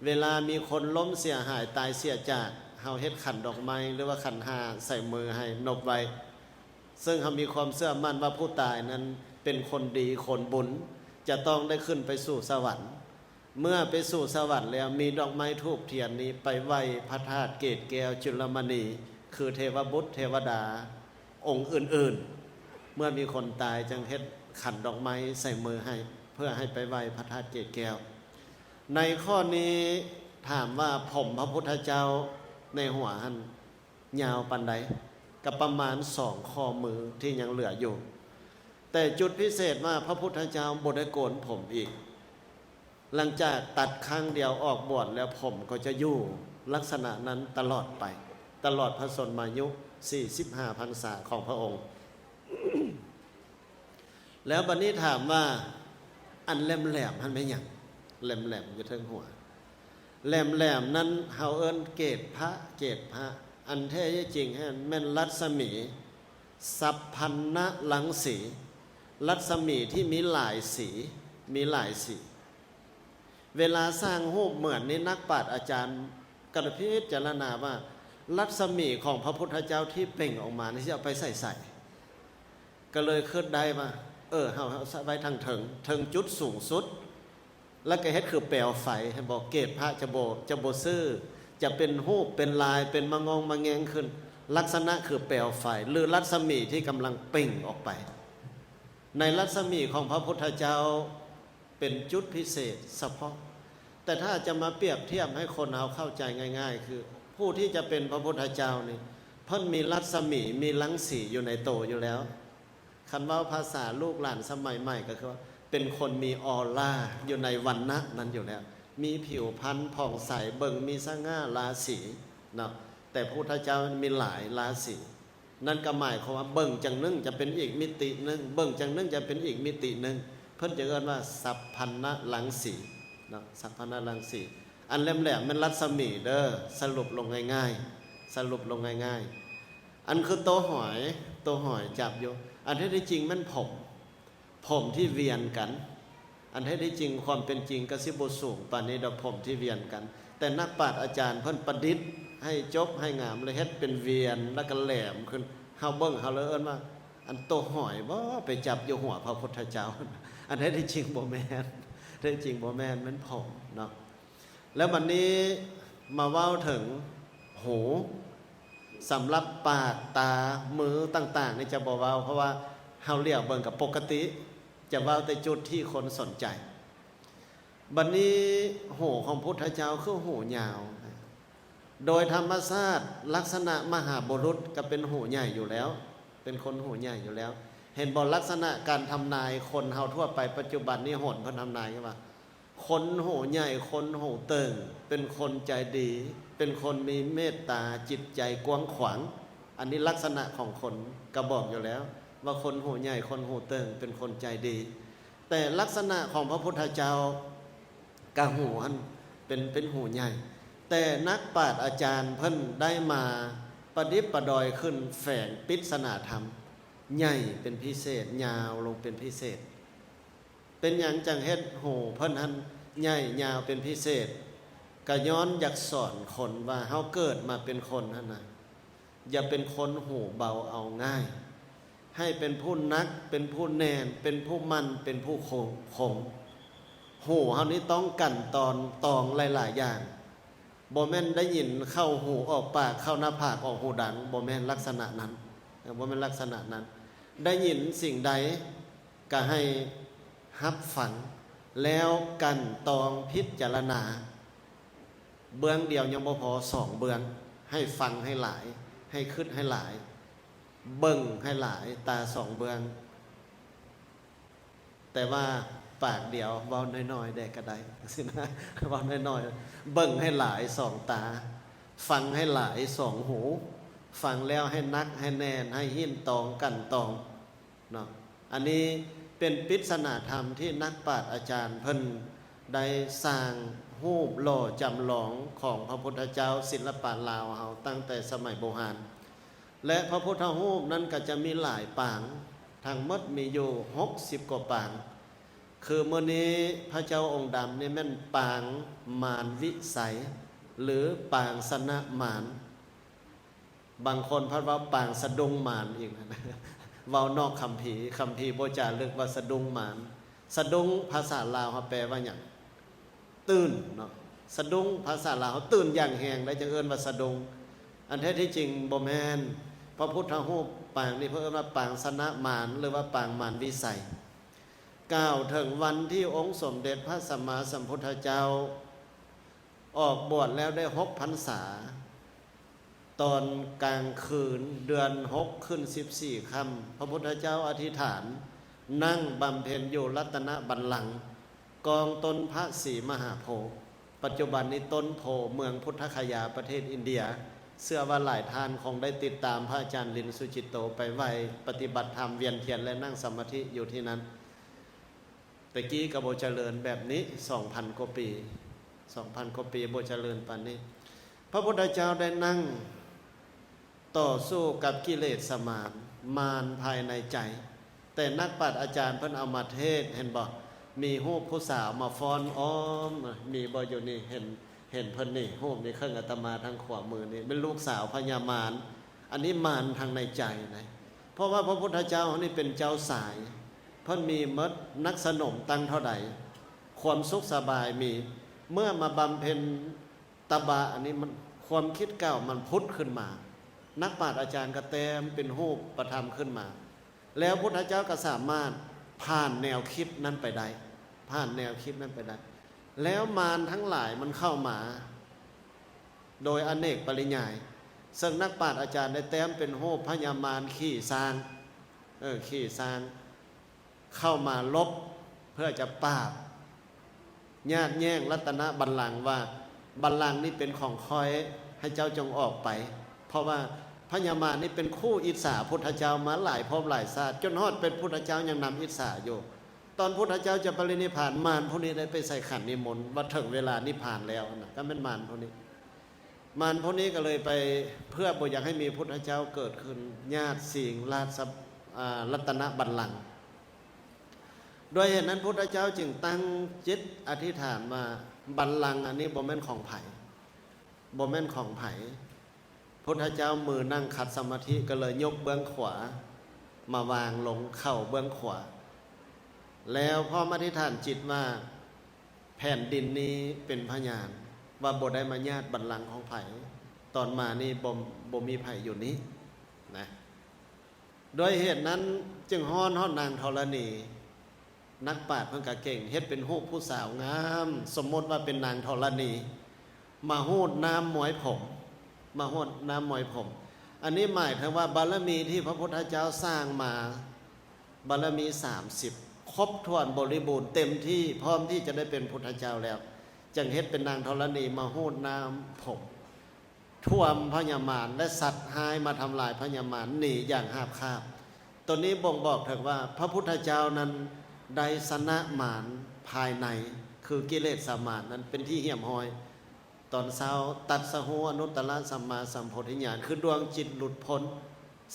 ເວລາມີຄົນລົ້ມເສຍຫາຍຕາຍເສຍຈາກ, ເຮົາເຮັດຂັນດອກໄມ້ ຫຼືວ່າຂັນຫ້າໃສ່ມືໃຫ້ນົບໄວ້, ເຊິ່ງເຮົາມີຄວາມເຊື່ອໝັ້ນວ່າຜູ້ຕາຍນັ້ນເປັນຄົນດີຄົນບຸນ, ຈະຕ້ອງໄດ້ຂຶ້ນໄປສູ່ສະຫວັນ. ເມື່ອໄປສູ່ສະຫວັນແລ້ວ, ມີດອກໄມ້ທູບທຽນນີ້ໄປໄຫວ້ພະທາດເກດແກ້ວຈຸນລະມະນີ, ຄືເທວະບຸດເທວະດາ ອົງອື່ນໆ. ເມື່ອມີຄົນຕາຍຈຶ່ງເຮັດຂັນດອກໄມ້ໃສ່ມືໃຫ້, ເພື່ອໃຫ້ໄປໄຫວ້ພະທາດເກດແກ້ວ. ໃນຂໍ້ນີ້ຖາມວ່າຜົມພະພຸດທະເຈົ້າໃນຫົວຫັ້ນຍາວປານໃດ? ກໍປະມານສອງຂໍ້ມືທີ່ຍັງເຫຼືອຢູ່. ແຕ່ຈຸດພິເສດວ່າພະພຸດທະເຈົ້າບໍ່ໄດ້ໂກນຜົມອີກ. ຫຼັງຈາກຕັດຄັ້ງດຽວອອກບວດແລ້ວ, ຜົມກໍຈະຢູ່ລັກສະນະນັ້ນຕະຫຼອດໄປ, ຕະຫຼອດພະຊົນມາຍຸສີ່ສິບຫ້າພັນສາຂອງພະອົງ. ແລ້ວບັດນີ້ຖາມວ່າ ອັນແຫຼມໆຫັ້ນແມ່ນຫຍັງ? ແຫຼມໆຢູ່ເທິງຫົວ. ແຫຼມໆນັ້ນເຮົາເອີ້ນເກດພະ ເກດພະ. ອັນແທ້ຈິງຫັ້ນແມ່ນລັດສະໝີ ສັບພັນນະລັງສີ ລັດສະໝີທີ່ມີຫຼາຍສີ ມີຫຼາຍສີ. ເວລາສ້າງຮູບເໝືອນນີ້ ນັກປາດອາຈານກໍພິຈາລະນາວ່າ ລັດສະໝີຂອງພະພຸດທະເຈົ້າທີ່ເປັ່ງອອກມານີ້ ຊິເອົາໄປໃສ່ໃສ? ກໍເລີຍຄິດໄດ້ວ່າ ເອີ ເຮົາ ເຮົາໃສ່ໄວ້ທາງເທິງ ເທິງຈຸດສູງສຸດ ແລ້ວກໍເຮັດຄືແປວໄຟ ເຫັນບໍ່? ເກດພະຈະບໍ່ ຈະບໍ່ຊື່ ຈະເປັນຮູບເປັນລາຍ ເປັນມະງອງມະແງງຂຶ້ນ ລັກສະນະຄືແປວໄຟ ຫຼື ລັດສະໝີທີ່ກຳລັງເປັ່ງອອກໄປ. ໃນລັດສະໝີຂອງພະພຸດທະເຈົ້າ ເປັນຈຸດພິເສດສະເພາະ. ແຕ່ຖ້າຈະມາປຽບທຽບໃຫ້ຄົນເຮົາເຂົ້າໃຈງ່າຍໆ ຄື ຜູ້ທີ່ຈະເປັນພະພຸດທະເຈົ້ານີ້ ເພິ່ນມີລັດສະໝີ ມີລັງສີຢູ່ໃນໂຕຢູ່ແລ້ວ. ຄັນເວົ້າພາສາລູກຫຼານສະໄໝໃໝ່ ກໍຄືວ່າເປັນຄົນມີອອລາຢູ່ໃນວັນນະນັ້ນຢູ່ແລ້ວ, ມີຜິວພັນຜ່ອງໃສ, ເບິ່ງມີສະຫງ່າລາສີເນາະ. ແຕ່ພະພຸດທະເຈົ້າມີຫຼາຍລາສີ. ນັ້ນກໍໝາຍຄວາມວ່າເບິ່ງຈັ່ງໜຶ່ງຈະເປັນອີກມິຕິໜຶ່ງ, ເບິ່ງຈັ່ງໜຶ່ງຈະເປັນອີກມິຕິໜຶ່ງ. ເພິ່ນຈະເອີ້ນວ່າສັບພັນນະລັງສີເນາະ, ສັບພັນນະລັງສີ. ອັນແຫຼມໆແມ່ນລັດສະໝີເດີ, ສະຫຼຸບລົງງ່າຍໆ, ສະຫຼຸບລົງງ່າຍໆ. ອັນຄືໂຕຫອຍ, ໂຕຫອຍຈັບຢູ່, ອັນແທ້ທີ່ຈິງແມ່ນຜົມ, ຜົມທີ່ວຽນກັນ. ອັນແທ້ທີ່ຈິງ ຄວາມເປັນຈິງກໍຊິບໍ່ສູງປານນີ້ດອກ, ຜົມທີ່ວຽນກັນ. ແຕ່ນັກປາດອາຈານເພິ່ນປະດິດໃຫ້ຈົບໃຫ້ງາມ ແລ້ວເຮັດເປັນວຽນ ແລ້ວກໍແຫຼມຂຶ້ນ. ເຮົາເບິ່ງ ເຮົາເລີຍເອີ້ນວ່າ ອັນໂຕຫອຍບໍ ໄປຈັບຢູ່ຫົວພະພຸດທະເຈົ້າ. ອັນແທ້ທີ່ຈິງບໍ່ແມ່ນ, ແທ້ທີ່ຈິງບໍ່ແມ່ນ, ແມ່ນຜົມເນາະ. ແລ້ວບັດນີ້ມາເວົ້າເຖິງຫູ, ສຳລັບປາກ, ຕາ, ມືຕ່າງໆນີ້ຈະບໍ່ເວົ້າ, ເພາະວ່າເຮົາຫຼຽວເບິ່ງກໍປົກກະຕິ, ຈະເວົ້າແຕ່ຈຸດທີ່ຄົນສົນໃຈ. ບັດນີ້ຫູຂອງພຸດທະເຈົ້າຄືຫູຍາວ. ໂດຍທຳມະຊາດລັກສະນະມະຫາບຸລຸດກໍເປັນຫູໃຫຍ່ຢູ່ແລ້ວ, ເປັນຄົນຫູໃຫຍ່ຢູ່ແລ້ວ. ເຫັນບໍ່, ລັກສະນະການທຳນາຍຄົນເຮົາທົ່ວໄປປັດຈຸບັນນີ້ ໂຫນເພິ່ນທຳນາຍວ່າ ຄົນຫູໃຫຍ່, ຄົນຫູເຕີງ, ເປັນຄົນໃຈດີ, ເປັນຄົນມີເມດຕາ, ຈິດໃຈກວ້າງຂວາງ. ອັນນີ້ລັກສະນະຂອງຄົນກໍບອກຢູ່ແລ້ວວ່າ ຄົນຫູໃຫຍ່, ຄົນຫູເຕີງ, ເປັນຄົນໃຈດີ. ແຕ່ລັກສະນະຂອງພະພຸດທະເຈົ້າ ກະຫູຫັ້ນເປັນ, ເປັນຫູໃຫຍ່. ແຕ່ນັກປາດອາຈານເພິ່ນໄດ້ມາປະດິດປະດອຍຂຶ້ນ ແຝງປິດສະໜາທຳ ໃຫຍ່ເປັນພິເສດ, ຍາວລົງເປັນພິເສດ. ເປັນຫຍັງຈັ່ງເຮັດຫູເພິ່ນຫັ້ນໃຫຍ່ຍາວເປັນພິເສດ? ກະຍ້ອນຢາກສອນຄົນວ່າ ເຮົາເກີດມາເປັນຄົນຫັ້ນນະ, ຢ່າເປັນຄົນຫູເບົາເອົາງ່າຍ, ໃຫ້ເປັນຜູ້ໜັກ, ເປັນຜູ້ແໜ້ນ, ເປັນຜູ້ໝັ້ນ, ເປັນຜູ້ຄົງ, ຄົງ. ຫູເຮົານີ້ຕ້ອງກັ່ນຕອນ, ຕອງຫຼາຍໆຢ່າງ. ບໍ່ແມ່ນໄດ້ຍິນເຂົ້າຫູອອກປາກ, ເຂົ້າໜ້າຜາກອອກຫູດັງ, ບໍ່ແມ່ນລັກສະນະນັ້ນ, ບໍ່ແມ່ນລັກສະນະນັ້ນ. ໄດ້ຍິນສິ່ງໃດ ກະໃຫ້ຮັບຟັງ ແລ້ວກັ່ນຕອງພິຈາລະນາ. ເບື້ອງດຽວຍັງບໍ່ພໍ, ສອງເບື້ອງ, ໃຫ້ຟັງໃຫ້ຫຼາຍ, ໃຫ້ຄິດໃຫ້ຫຼາຍ, ເບິ່ງໃຫ້ຫຼາຍ, ຕາສອງເບື້ອງ. ແຕ່ວ່າປາກດຽວເວົ້ານ້ອຍໆແດ່ກໍໄດ້ ຊີ້ນະ, ເວົ້ານ້ອຍໆ, ເບິ່ງໃຫ້ຫຼາຍສອງຕາ, ຟັງໃຫ້ຫຼາຍສອງຫູ, ຟັງແລ້ວໃຫ້ໜັກໃຫ້ແໜ້ນ, ໃຫ້ຮີ້ນຕອງກັ່ນຕອງເນາະ. ອັນນີ້ເປັນປິດສະໜາທຳທີ່ນັກປາດອາຈານເພິ່ນໄດ້ສ້າງຮູບຫຼໍ່ຈຳລອງຂອງພະພຸດທະເຈົ້າ, ສິລະປະລາວເຮົາຕັ້ງແຕ່ສະໄໝບູຮານ. ແລະ ພະພຸດທະຮູບນັ້ນກໍຈະມີຫຼາຍປາງ, ທັງໝົດມີຢູ່ຫົກສິບກວ່າປາງ. ຄືມື້ນີ້ພະເຈົ້າອົງດຳນີ້ແມ່ນປາງມານວິໄສ ຫຼື ປາງຊະນະມານ. ບາງຄົນພັດເວົ້າປາງສະດຸ້ງມານອີກ, ເວົ້ານອກຄຳພີ, ຄຳພີບໍ່ຈາລຶກວ່າສະດຸ້ງມານ. ສະດຸ້ງພາສາລາວເຮົາແປວ່າຫຍັງ? ຕື່ນເນາະ, ສະດຸ້ງພາສາລາວເຮົາຕື່ນຢ່າງແຮງໄດ໋ ຈຶ່ງເອີ້ນວ່າສະດຸ້ງ. ອັນແທ້ທີ່ຈິງບໍ່ແມ່ນ, ພະພຸດທະຮູບປາງນີ້ເພິ່ນເອີ້ນວ່າປາງຊະນະມານ ຫຼືວ່າປາງມານວິໄສ. ກ່າວເຖິງວັນທີ່ອົງສົມເດັດພະສຳມາສຳພຸດທະເຈົ້າອອກບວດແລ້ວໄດ້ຫົກພັນສາ, ຕອນກາງຄືນເດືອນຫົກຂຶ້ນສິບສີ່ຄ່ຳ, ພະພຸດທະເຈົ້າອະທິຖານນັ່ງບຳເພັນຢູ່ລັດຕະນະບັນລັງ ກອງຕົ້ນພະສີມະຫາໂພ, ປັດຈຸບັນນີ້ຕົ້ນໂພເມືອງພຸດທະຄະຍາ ປະເທດອິນເດຍ. ເຊື່ອວ່າຫຼາຍທ່ານຄົງໄດ້ຕິດຕາມພະອາຈານລິນສຸຈິດໂຕໄປໄຫວ້ປະຕິບັດທຳວຽນທຽນ ແລະ ນັ່ງສະມາທິຢູ່ທີ່ນັ້ນ. ແຕ່ກີ້ກໍບໍ່ຈະເລີນແບບນີ້ ສອງພັນກວ່າປີ. ສອງພັນກວ່າປີບໍ່ຈະເລີນປານນີ້. ພະພຸດທະເຈົ້າໄດ້ນັ່ງຕໍ່ສູ້ກັບກິເລສະມານ, ມານພາຍໃນໃຈ. ແຕ່ນັກປາດອາຈານເພິ່ນເອົາມາເທດ, ເຫັນບໍ່? ມີຮູບຜູ້ສາວມາຟ້ອນອ້ອມ, ມີບໍ່ຢູ່ນີ້? ເຫັນ, ເຫັນເພິ່ນນີ້, ຮູບນີ້ເຄິ່ງອາດຕະມາທາງຂວາມືນີ້, ເປັນລູກສາວພະຍາມານ. ອັນນີ້ມານທາງໃນໃຈນະ. ເພາະວ່າພະພຸດທະເຈົ້າເຮົານີ້ເປັນເຈົ້າຊາຍ, ເພິ່ນມີໝົດ, ນັກສະໜົມຕັ້ງເທົ່າໃດ, ຄວາມສຸກສະບາຍມີ. ເມື່ອມາບຳເພັນຕະບະອັນນີ້, ມັນ, ຄວາມຄິດເກົ່າມັນຜຸດຂຶ້ນມາ. ນັກປາດອາຈານກໍແຕ້ມເປັນຮູບປະທຳຂຶ້ນມາ. ແລ້ວພຸດທະເຈົ້າກໍສາມາດຜ່ານແນວຄິດນັ້ນໄປໄດ້, ຜ່ານແນວຄິດນັ້ນໄປໄດ້. ແລ້ວມານທັງຫຼາຍມັນເຂົ້າມາໂດຍອະເນກປະລິຍາຍ, ເຊິ່ງນັກປາດອາຈານໄດ້ແຕ້ມເປັນຮູບພະຍາມານຂີ່ຊ້າງ, ເອີ, ຂີ່ຊ້າງ ເຂົ້າມາລົບເພື່ອຈະປາບ, ຍາດແຍ່ງລັດຕະນະບັນລັງວ່າ, ບັນລັງນີ້ເປັນຂອງຂ້ອຍ, ໃຫ້ເຈົ້າຈົ່ງອອກໄປ. ເພາະວ່າພະຍາມານນີ້ເປັນຄູ່ອິດສາພຸດທະເຈົ້າມາຫຼາຍພົບຫຼາຍຊາດ, ຈົນຮອດເປັນພຸດທະເຈົ້າຍັງນຳອິດສາຢູ່. ຕອນພຸດທະເຈົ້າຈະປະລິນິບພານ, ມານຜູ້ນີ້ໄດ້ໄປໃສ່ຂັນນິມົນວ່າເຖິງເວລານິບພານແລ້ວນະ, ກໍແມ່ນມານຜູ້ນີ້. ມານຜູ້ນີ້ກໍເລີຍໄປ, ເພື່ອບໍ່ຢາກໃຫ້ມີພຸດທະເຈົ້າເກີດຂຶ້ນຍາດຊິງລາດສະ, ອາ, ລັດຕະນະບັນລັງ. ດ້ວຍເຫດນັ້ນ, ພຸດທະເຈົ້າຈຶ່ງຕັ້ງຈິດອະທິຖານວ່າ, ບັນລັງອັນນີ້ບໍ່ແມ່ນຂອງໃຜ, ບໍ່ແມ່ນຂອງໃຜ. ພຸດທະເຈົ້າມືນັ່ງຂັດສະມາທິ ກໍເລີຍຍົກເບື້ອງຂວາມາວາງລົງເຂົ້າເບື້ອງຂວາ, ແລ້ວພ້ອມອະທິຖານຈິດວ່າ, ແຜ່ນດິນນີ້ເປັນພະຍານວ່າບໍ່ໄດ້ມາຍາດບັນລັງຂອງໃຜ, ຕອນມານີ້ບໍ່, ບໍ່ມີໃຜຢູ່ນີ້ນະ. ດ້ວຍເຫດນັ້ນຈຶ່ງຮ້ອນຮອດນາງທໍລະນີ, ນັກປາດເພິ່ນກະເກັ່ງ, ເຮັດເປັນຮູບຜູ້ສາວງາມ, ສົມມຸດວ່າເປັນນາງທໍລະນີ, ມາຮູດນ້ຳມວຍຜົມ, ມາຮູດນ້ຳມວຍຜົມ. ອັນນີ້ໝາຍເຖິງວ່າບາລະມີທີ່ພະພຸດທະເຈົ້າສ້າງມາ, ບາລະມີສາມສິບ ຄົບຖ້ວນບໍລິບູນເຕັມທີ່, ພ້ອມທີ່ຈະໄດ້ເປັນພຸດທະເຈົ້າແລ້ວ, ຈຶ່ງເຮັດເປັນນາງທໍລະນີມາຮູດນ້ຳຜົມ, ຖ້ວມພະຍາມານ ແລະ ສັດຮ້າຍມາທຳລາຍພະຍາມານໜີຢ່າງຫາບຄາບ. ຕົວນີ້ບົ່ງບອກເຖິງວ່າພະພຸດທະເຈົ້ານັ້ນໄດ້ຊະນະມານພາຍໃນ, ຄືກິເລສະມານນັ້ນເປັນທີ່ຮຽບຮ້ອຍ. ຕອນເຊົ້າຕັດສະຮູ້ອະນຸດຕະລະສຳມາສຳໂພທິຍານ, ຄືດວງຈິດຫຼຸດພົ້ນ,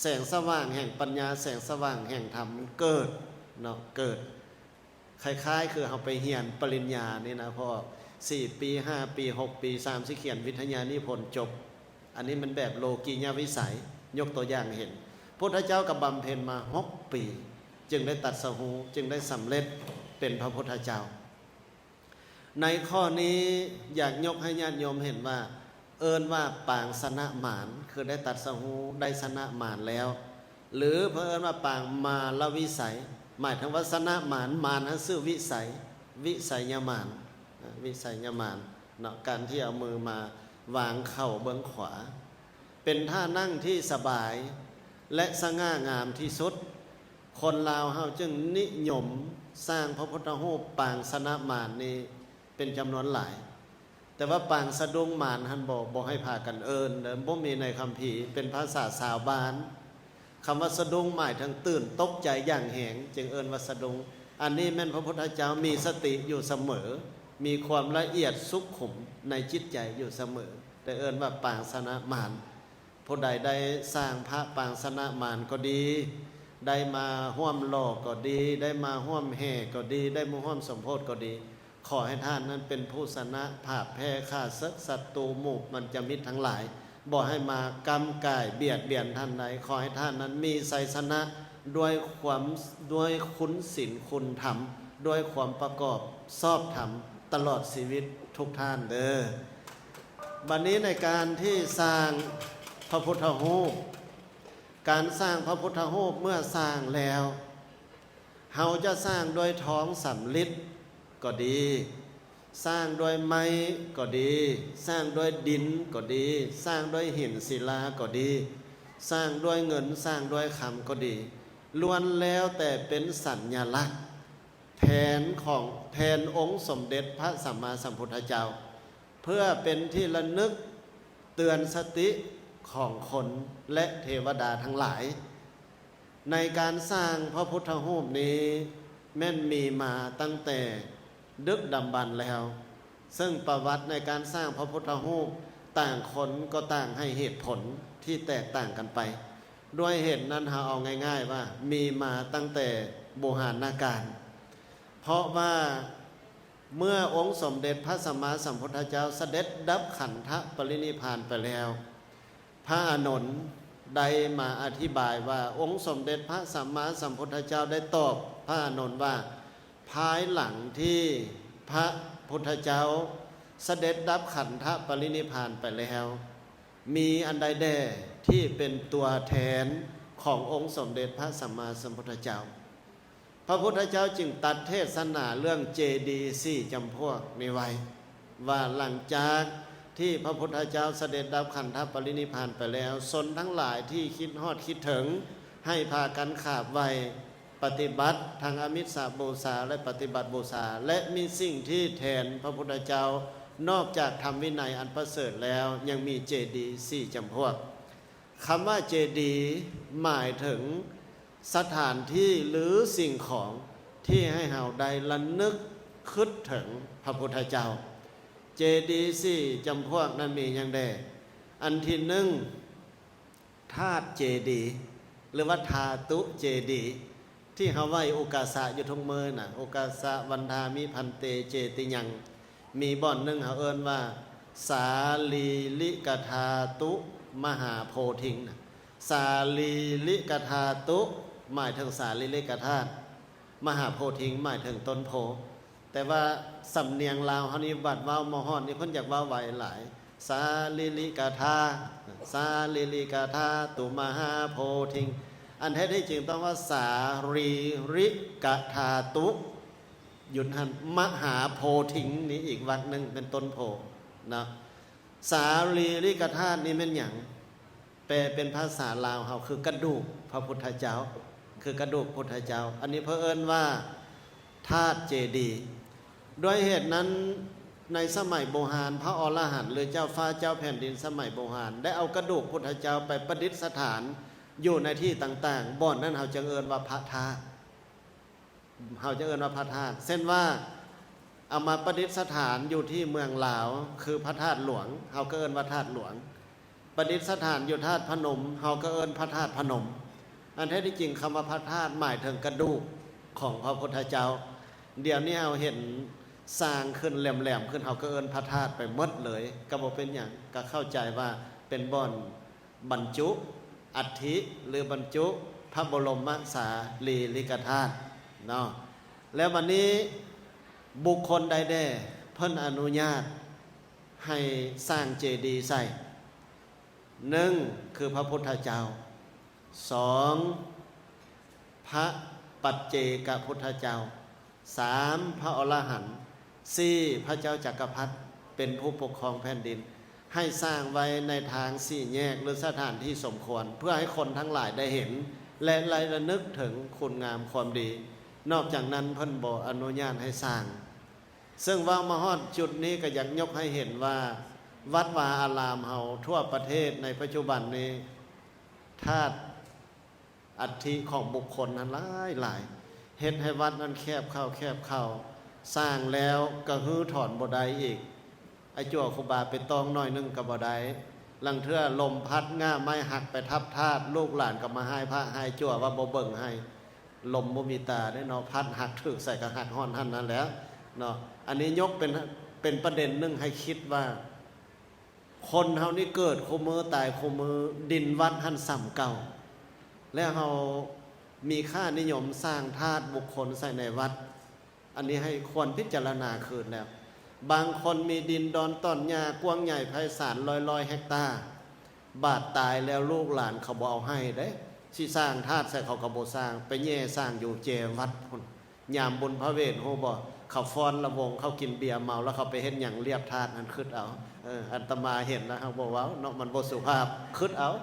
ແສງສະຫວ່າງແຫ່ງປັນຍາ, ແສງສະຫວ່າງແຫ່ງທຳເກີດເນາະ, ເກີດ. ຄ້າຍໆຄືເຮົາໄປຮຽນປະລິນຍານີ້ນະ, ພໍສີ່ປີ, ຫ້າປີ, ຫົກປີ, ສາມຊິຂຽນວິທະຍານິພົນຈົບ. ອັນນີ້ມັນແບບໂລກິຍະວິໄສ, ຍົກຕົວຢ່າງເຫັນ, ພຸດທະເຈົ້າກໍບຳເພັນມາຫົກປີ, ຈຶ່ງໄດ້ຕັດສະຮູ້, ຈຶ່ງໄດ້ສຳເລັດເປັນພະພຸດທະເຈົ້າ. ໃນຂໍ້ນີ້ຢາກຍົກໃຫ້ຍາດໂຍມເຫັນວ່າ ເອີ້ນວ່າປາງຊະນະມານ, ຄືໄດ້ຕັດສະຮູ້, ໄດ້ຊະນະມານແລ້ວ. ຫຼືເພິ່ນເອີ້ນວ່າປາງມາລະວິໄສ, ໝາຍເຖິງວ່າຊະນະມານ, ມານນັ້ນຊື່ວິໄສ, ວິໄສຍະມານ, ວິໄສຍະມານເນາະ, ການທີ່ເອົາມືມາວາງເຂົ້າເບື້ອງຂວາ. ເປັນທ່ານັ່ງທີ່ສະບາຍ ແລະ ສະຫງ່າງາມທີ່ສຸດ. ຄົນລາວເຮົາຈຶ່ງນິຍົມສ້າງພະພຸດທະຮູບປາງຊະນະມານນີ້ເປັນຈຳນວນຫຼາຍ. ແຕ່ວ່າປາງສະດຸ້ງມານຫັ້ນບໍ່, ບໍ່ໃຫ້ພາກັນເອີ້ນເດີ, ບໍ່ມີໃນຄຳພີ, ເປັນພາສາຊາວບ້ານ. ຄຳວ່າສະດຸ້ງໝາຍເຖິງຕື່ນຕົກໃຈຢ່າງແຮງ, ຈຶ່ງເອີ້ນວ່າສະດຸ້ງ. ອັນນີ້ແມ່ນພະພຸດທະເຈົ້າມີສະຕິຢູ່ສະເໝີ, ມີຄວາມລະອຽດສຸກຂຸມໃນຈິດໃຈຢູ່ສະເໝີ, ແຕ່ເອີ້ນວ່າປາງຊະນະມານ. ຜູ້ໃດໄດ້ສ້າງພະປາງຊະນະມານກໍດີ, ໄດ້ມາຮ່ວມຫຼໍ່ກໍດີ, ໄດ້ມາຮ່ວມແຫ່ກໍດີ, ໄດ້ມາຮ່ວມສົມໂພດກໍດີ, ຂໍໃຫ້ທ່ານນັ້ນເປັນຜູ້ຊະນະ, ຜາບແພ້ຂ້າເສິກ, ສັດຕູ, ໝູ່ບັນຈະມິດທັງຫຼາຍ, ບໍ່ໃຫ້ມາກ້ຳກ່າຍບຽດບຽນທ່ານໃດ. ຂໍໃຫ້ທ່ານນັ້ນມີໄຊຊະນະດ້ວຍຄວາມ, ດ້ວຍຄຸນສິນຄຸນທຳ, ດ້ວຍຄວາມປະກອບຊອບທຳຕະຫຼອດຊີວິດທຸກທ່ານເດີ. ບັດນີ້ໃນການທີ່ສ້າງພະພຸດທະຮູບ, ການສ້າງພະພຸດທະຮູບເມື່ອສ້າງແລ້ວ, ເຮົາຈະສ້າງດ້ວຍທອງສຳລິດກໍດີ, ສ້າງດ້ວຍໄມ້ກໍດີ, ສ້າງດ້ວຍດິນກໍດີ, ສ້າງດ້ວຍຫີນສິລາກໍດີ, ສ້າງດ້ວຍເງິນ, ສ້າງດ້ວຍຄຳກໍດີ, ລ້ວນແລ້ວແຕ່ເປັນສັນຍາລັກ ແທນຂອງ, ແທນອົງສົມເດັດພະສຳມາສຳພຸດທະເຈົ້າ, ເພື່ອເປັນທີ່ລະນຶກເຕືອນສະຕິຂອງຄົນ ແລະ ເທວະດາທັງຫຼາຍ. ໃນການສ້າງພະພຸດທະຮູບນີ້ ແມ່ນມີມາຕັ້ງແຕ່ດຶກດຳບັນແລ້ວ. ເຊິ່ງປະຫວັດໃນການສ້າງພະພຸດທະຮູບ ຕ່າງຄົນກໍຕ່າງໃຫ້ເຫດຜົນທີ່ແຕກຕ່າງກັນໄປ. ດ້ວຍເຫດນັ້ນ ເຮົາເອົາງ່າຍໆວ່າ ມີມາຕັ້ງແຕ່ບູຮານນະການ. ເພາະວ່າເມື່ອອົງສົມເດັດພະສຳມາສຳພຸດທະເຈົ້າສະເດັດດັບຂັນທະປະລິນິບພານໄປແລ້ວ, ພະອານົນໄດ້ມາອະທິບາຍວ່າ ອົງສົມເດັດພະສຳມາສຳພຸດທະເຈົ້າໄດ້ຕອບພະອານົນວ່າ ພາຍຫຼັງທີ່ພະພຸດທະເຈົ້າສະເດັດດັບຂັນທະປະລິນິບພານໄປແລ້ວ, ມີອັນໃດແດ່ທີ່ເປັນຕົວແທນຂອງອົງສົມເດັດພະສຳມາສຳພຸດທະເຈົ້າ? ພະພຸດທະເຈົ້າຈຶ່ງຕັດເທດສະໜາເລື່ອງເຈດີສີ່ຈຳພວກນີ້ໄວ້ ວ່າຫຼັງຈາກທີ່ພະພຸດທະເຈົ້າສະເດັດດັບຂັນທະປະລິນິບພານໄປແລ້ວ, ຊົນທັງຫຼາຍທີ່ຄິດຮອດຄິດເຖິງ ໃຫ້ພາກັນຂາບໄຫວ້, ປະຕິບັດທັງອາມິດສະບູຊາ ແລະ ປະຕິບັດບູຊາ ແລະ ມີສິ່ງທີ່ແທນພະພຸດທະເຈົ້າ ນອກຈາກທຳວິໄນອັນປະເສີດແລ້ວ ຍັງມີເຈດີສີ່ຈຳພວກ. ຄຳວ່າເຈດີໝາຍເຖິງສະຖານທີ່ ຫຼື ສິ່ງຂອງທີ່ໃຫ້ເຮົາໄດ້ລະນຶກຄຶດເຖິງພະພຸດທະເຈົ້າ. ເຈດີສີ່ຈຳພວກນັ້ນມີຫຍັງແດ່? ອັນທີໜຶ່ງ ທາດເຈດີ ຫຼືວ່າທາຕຸເຈດີ ທີ່ເຮົາໄຫວ້ອຸກາສະຢູ່ທຸກມື້ນະ, ອຸກາສະວັນທາມິພັນເຕເຈຕິຍັງ. ມີບ່ອນໜຶ່ງເຮົາເອີ້ນວ່າ ສາລີລິກະທາຕຸມະຫາໂພທິງນະ. ສາລີລິກະທາຕຸ ໝາຍເຖິງສາລີລິກະທາດ, ມະຫາໂພທິງ ໝາຍເຖິງຕົ້ນໂພ. ແຕ່ວ່າສຳນຽງລາວເຮົານີ້ ບັດເວົ້າມາຮອດນີ້ ເພິ່ນຢາກເວົ້າໄວຫຼາຍ, ສາລີລິກະທາ, ສາລີລິກະທາຕຸມະຫາໂພທິງ. ອັນແທ້ທີ່ຈິງຕ້ອງວ່າ ສາລີລິກະທາຕຸ ຢຸດຫັ້ນ, ມະຫາໂພທິງນີ້ອີກວັກໜຶ່ງ ເປັນຕົ້ນໂພເນາະ. ສາລີລິກະທາດນີ້ແມ່ນຫຍັງ? ແປເປັນພາສາລາວເຮົາຄືກະດູກພະພຸດທະເຈົ້າ, ຄືກະດູກພຸດທະເຈົ້າ. ອັນນີ້ເພິ່ນເອີ້ນວ່າທາດເຈດີ. ດ້ວຍເຫດນັ້ນ ໃນສະໄໝບູຮານ ພະອໍລະຫັນ ຫຼື ເຈົ້າຟ້າເຈົ້າແຜ່ນດິນສະໄໝບູຮານ ໄດ້ເອົາກະດູກພຸດທະເຈົ້າໄປປະດິດສະຖານຢູ່ໃນທີ່ຕ່າງໆ, ບ່ອນນັ້ນເຮົາຈຶ່ງເອີ້ນວ່າພະທາດ. ເຮົາຈະເອີ້ນວ່າພະທາດ. ເຊັ່ນວ່າ ເອົາມາປະດິດສະຖານຢູ່ທີ່ເມືອງລາວ ຄືພະທາດຫຼວງ, ເຮົາກໍເອີ້ນວ່າທາດຫຼວງ. ປະດິດສະຖານຢູ່ທາດພະນົມ, ເຮົາກໍເອີ້ນພະທາດພະນົມ. ອັນແທ້ທີ່ຈິງ ຄຳວ່າພະທາດໝາຍເຖິງກະດູກຂອງພະພຸດທະເຈົ້າ. ດຽວນີ້ເຮົາເຫັນສ້າງຂຶ້ນແຫຼມໆຂຶ້ນ, ເຮົາກໍເອີ້ນພະທາດໄປໝົດເລີຍ, ກໍບໍ່ເປັນຫຍັງ, ກໍເຂົ້າໃຈວ່າເປັນບ່ອນ ບັນຈຸອັດຖິ ຫຼື ບັນຈຸພະບໍລົມສາລີລິກະທາດເນາະ. ແລ້ວບັດນີ້ ບຸກຄົນໃດແດ່ເພິ່ນອະນຸຍາດໃຫ້ສ້າງເຈດີໃສ່? ໜຶ່ງ ຄືພະພຸດທະເຈົ້າ, ສອງ ພະປັດເຈກະພຸດທະເຈົ້າ, ສາມ ພະອໍລະຫັນ, ສີ່ ພະເຈົ້າຈັກກະພັດ ເປັນຜູ້ປົກຄອງແຜ່ນດິນ, ໃຫ້ສ້າງໄວ້ໃນທາງສີ່ແຍກ ຫຼື ສະຖານທີ່ສົມຄວນ ເພື່ອໃຫ້ຄົນທັງຫຼາຍໄດ້ເຫັນ ແລະ ໄດ້ລະນຶກເຖິງຄຸນງາມຄວາມດີ. ນອກຈາກນັ້ນເພິ່ນບໍ່ອະນຸຍາດໃຫ້ສ້າງ. ເຊິ່ງເວົ້າມາຮອດຈຸດນີ້ ກໍຢາກຍົກໃຫ້ເຫັນວ່າ ວັດວາອາລາມເຮົາທົ່ວປະເທດໃນປັດຈຸບັນນີ້ ທາດ ອັດຖິຂອງບຸກຄົນຫັ້ນຫຼາຍໆ ເຮັດໃຫ້ວັດນັ້ນແຄບເຂົ້າ ແຄບເຂົ້າ, ສ້າງແລ້ວກໍຮື້ຖອນບໍ່ໄດ້ອີກ. ໄອ້ຈົວຄູບາໄປຕ້ອງໜ້ອຍໜຶ່ງກໍບໍ່ໄດ້. ລາງເທື່ອລົມພັດງ່າໄມ້ຫັກໄປທັບທາດ, ລູກຫຼານກໍມາຮ້າຍພະຮ້າຍຈົວວ່າບໍ່ເບິ່ງໃຫ້. ລົມບໍ່ມີຕາເດ້ເນາະ, ພັດຫັກຖືກໃສກໍຫັກຮອດຫັ້ນນັ້ນແຫຼະເນາະ. ອັນນີ້ຍົກເປັນ ເປັນປະເດັນໜຶ່ງໃຫ້ຄິດວ່າ ຄົນເຮົານີ້ເກີດຄູ່ມື້ຕາຍຄູ່ມື້, ດິນວັດຫັ້ນສ່ຳເກົ່າ, ແລ້ວເຮົາມີຄ່ານິຍົມສ້າງທາດບຸກຄົນໃສ່ໃນວັດ, ອັນນີ້ໃຫ້ຄວນພິຈາລະນາຄືນແລ້ວ. ບາງຄົນມີດິນດອນຕອນຫຍ້າກວ້າງໃຫຍ່ໄພສານຮ້ອຍໆເຮັກຕາ, ບາດຕາຍແລ້ວລູກຫຼານເຂົາບໍ່ເອົາໃຫ້ເດ້, ຊິສ້າງທາດໃສ່ເຂົາກໍບໍ່ສ້າງ, ໄປແຍ່ສ້າງຢູ່ແຈວັດພຸ້ນ. ຍາມບຸນພະເວດຮູ້ບໍ່? ເຂົາຟ້ອນລະວົງ ເຂົາກິນເບຍເມົາ ແລ້ວເຂົາໄປເຮັດຫຍັງລຽບທາດຫັ້ນ? ຄຶດເອົາ. ເອີ ອາດຕະມາເຫັນແລ້ວເຮົາບໍ່ເວົ້າເນາະ, ມັນບໍ່ສຸພາບ. ຄຶດເອົາ,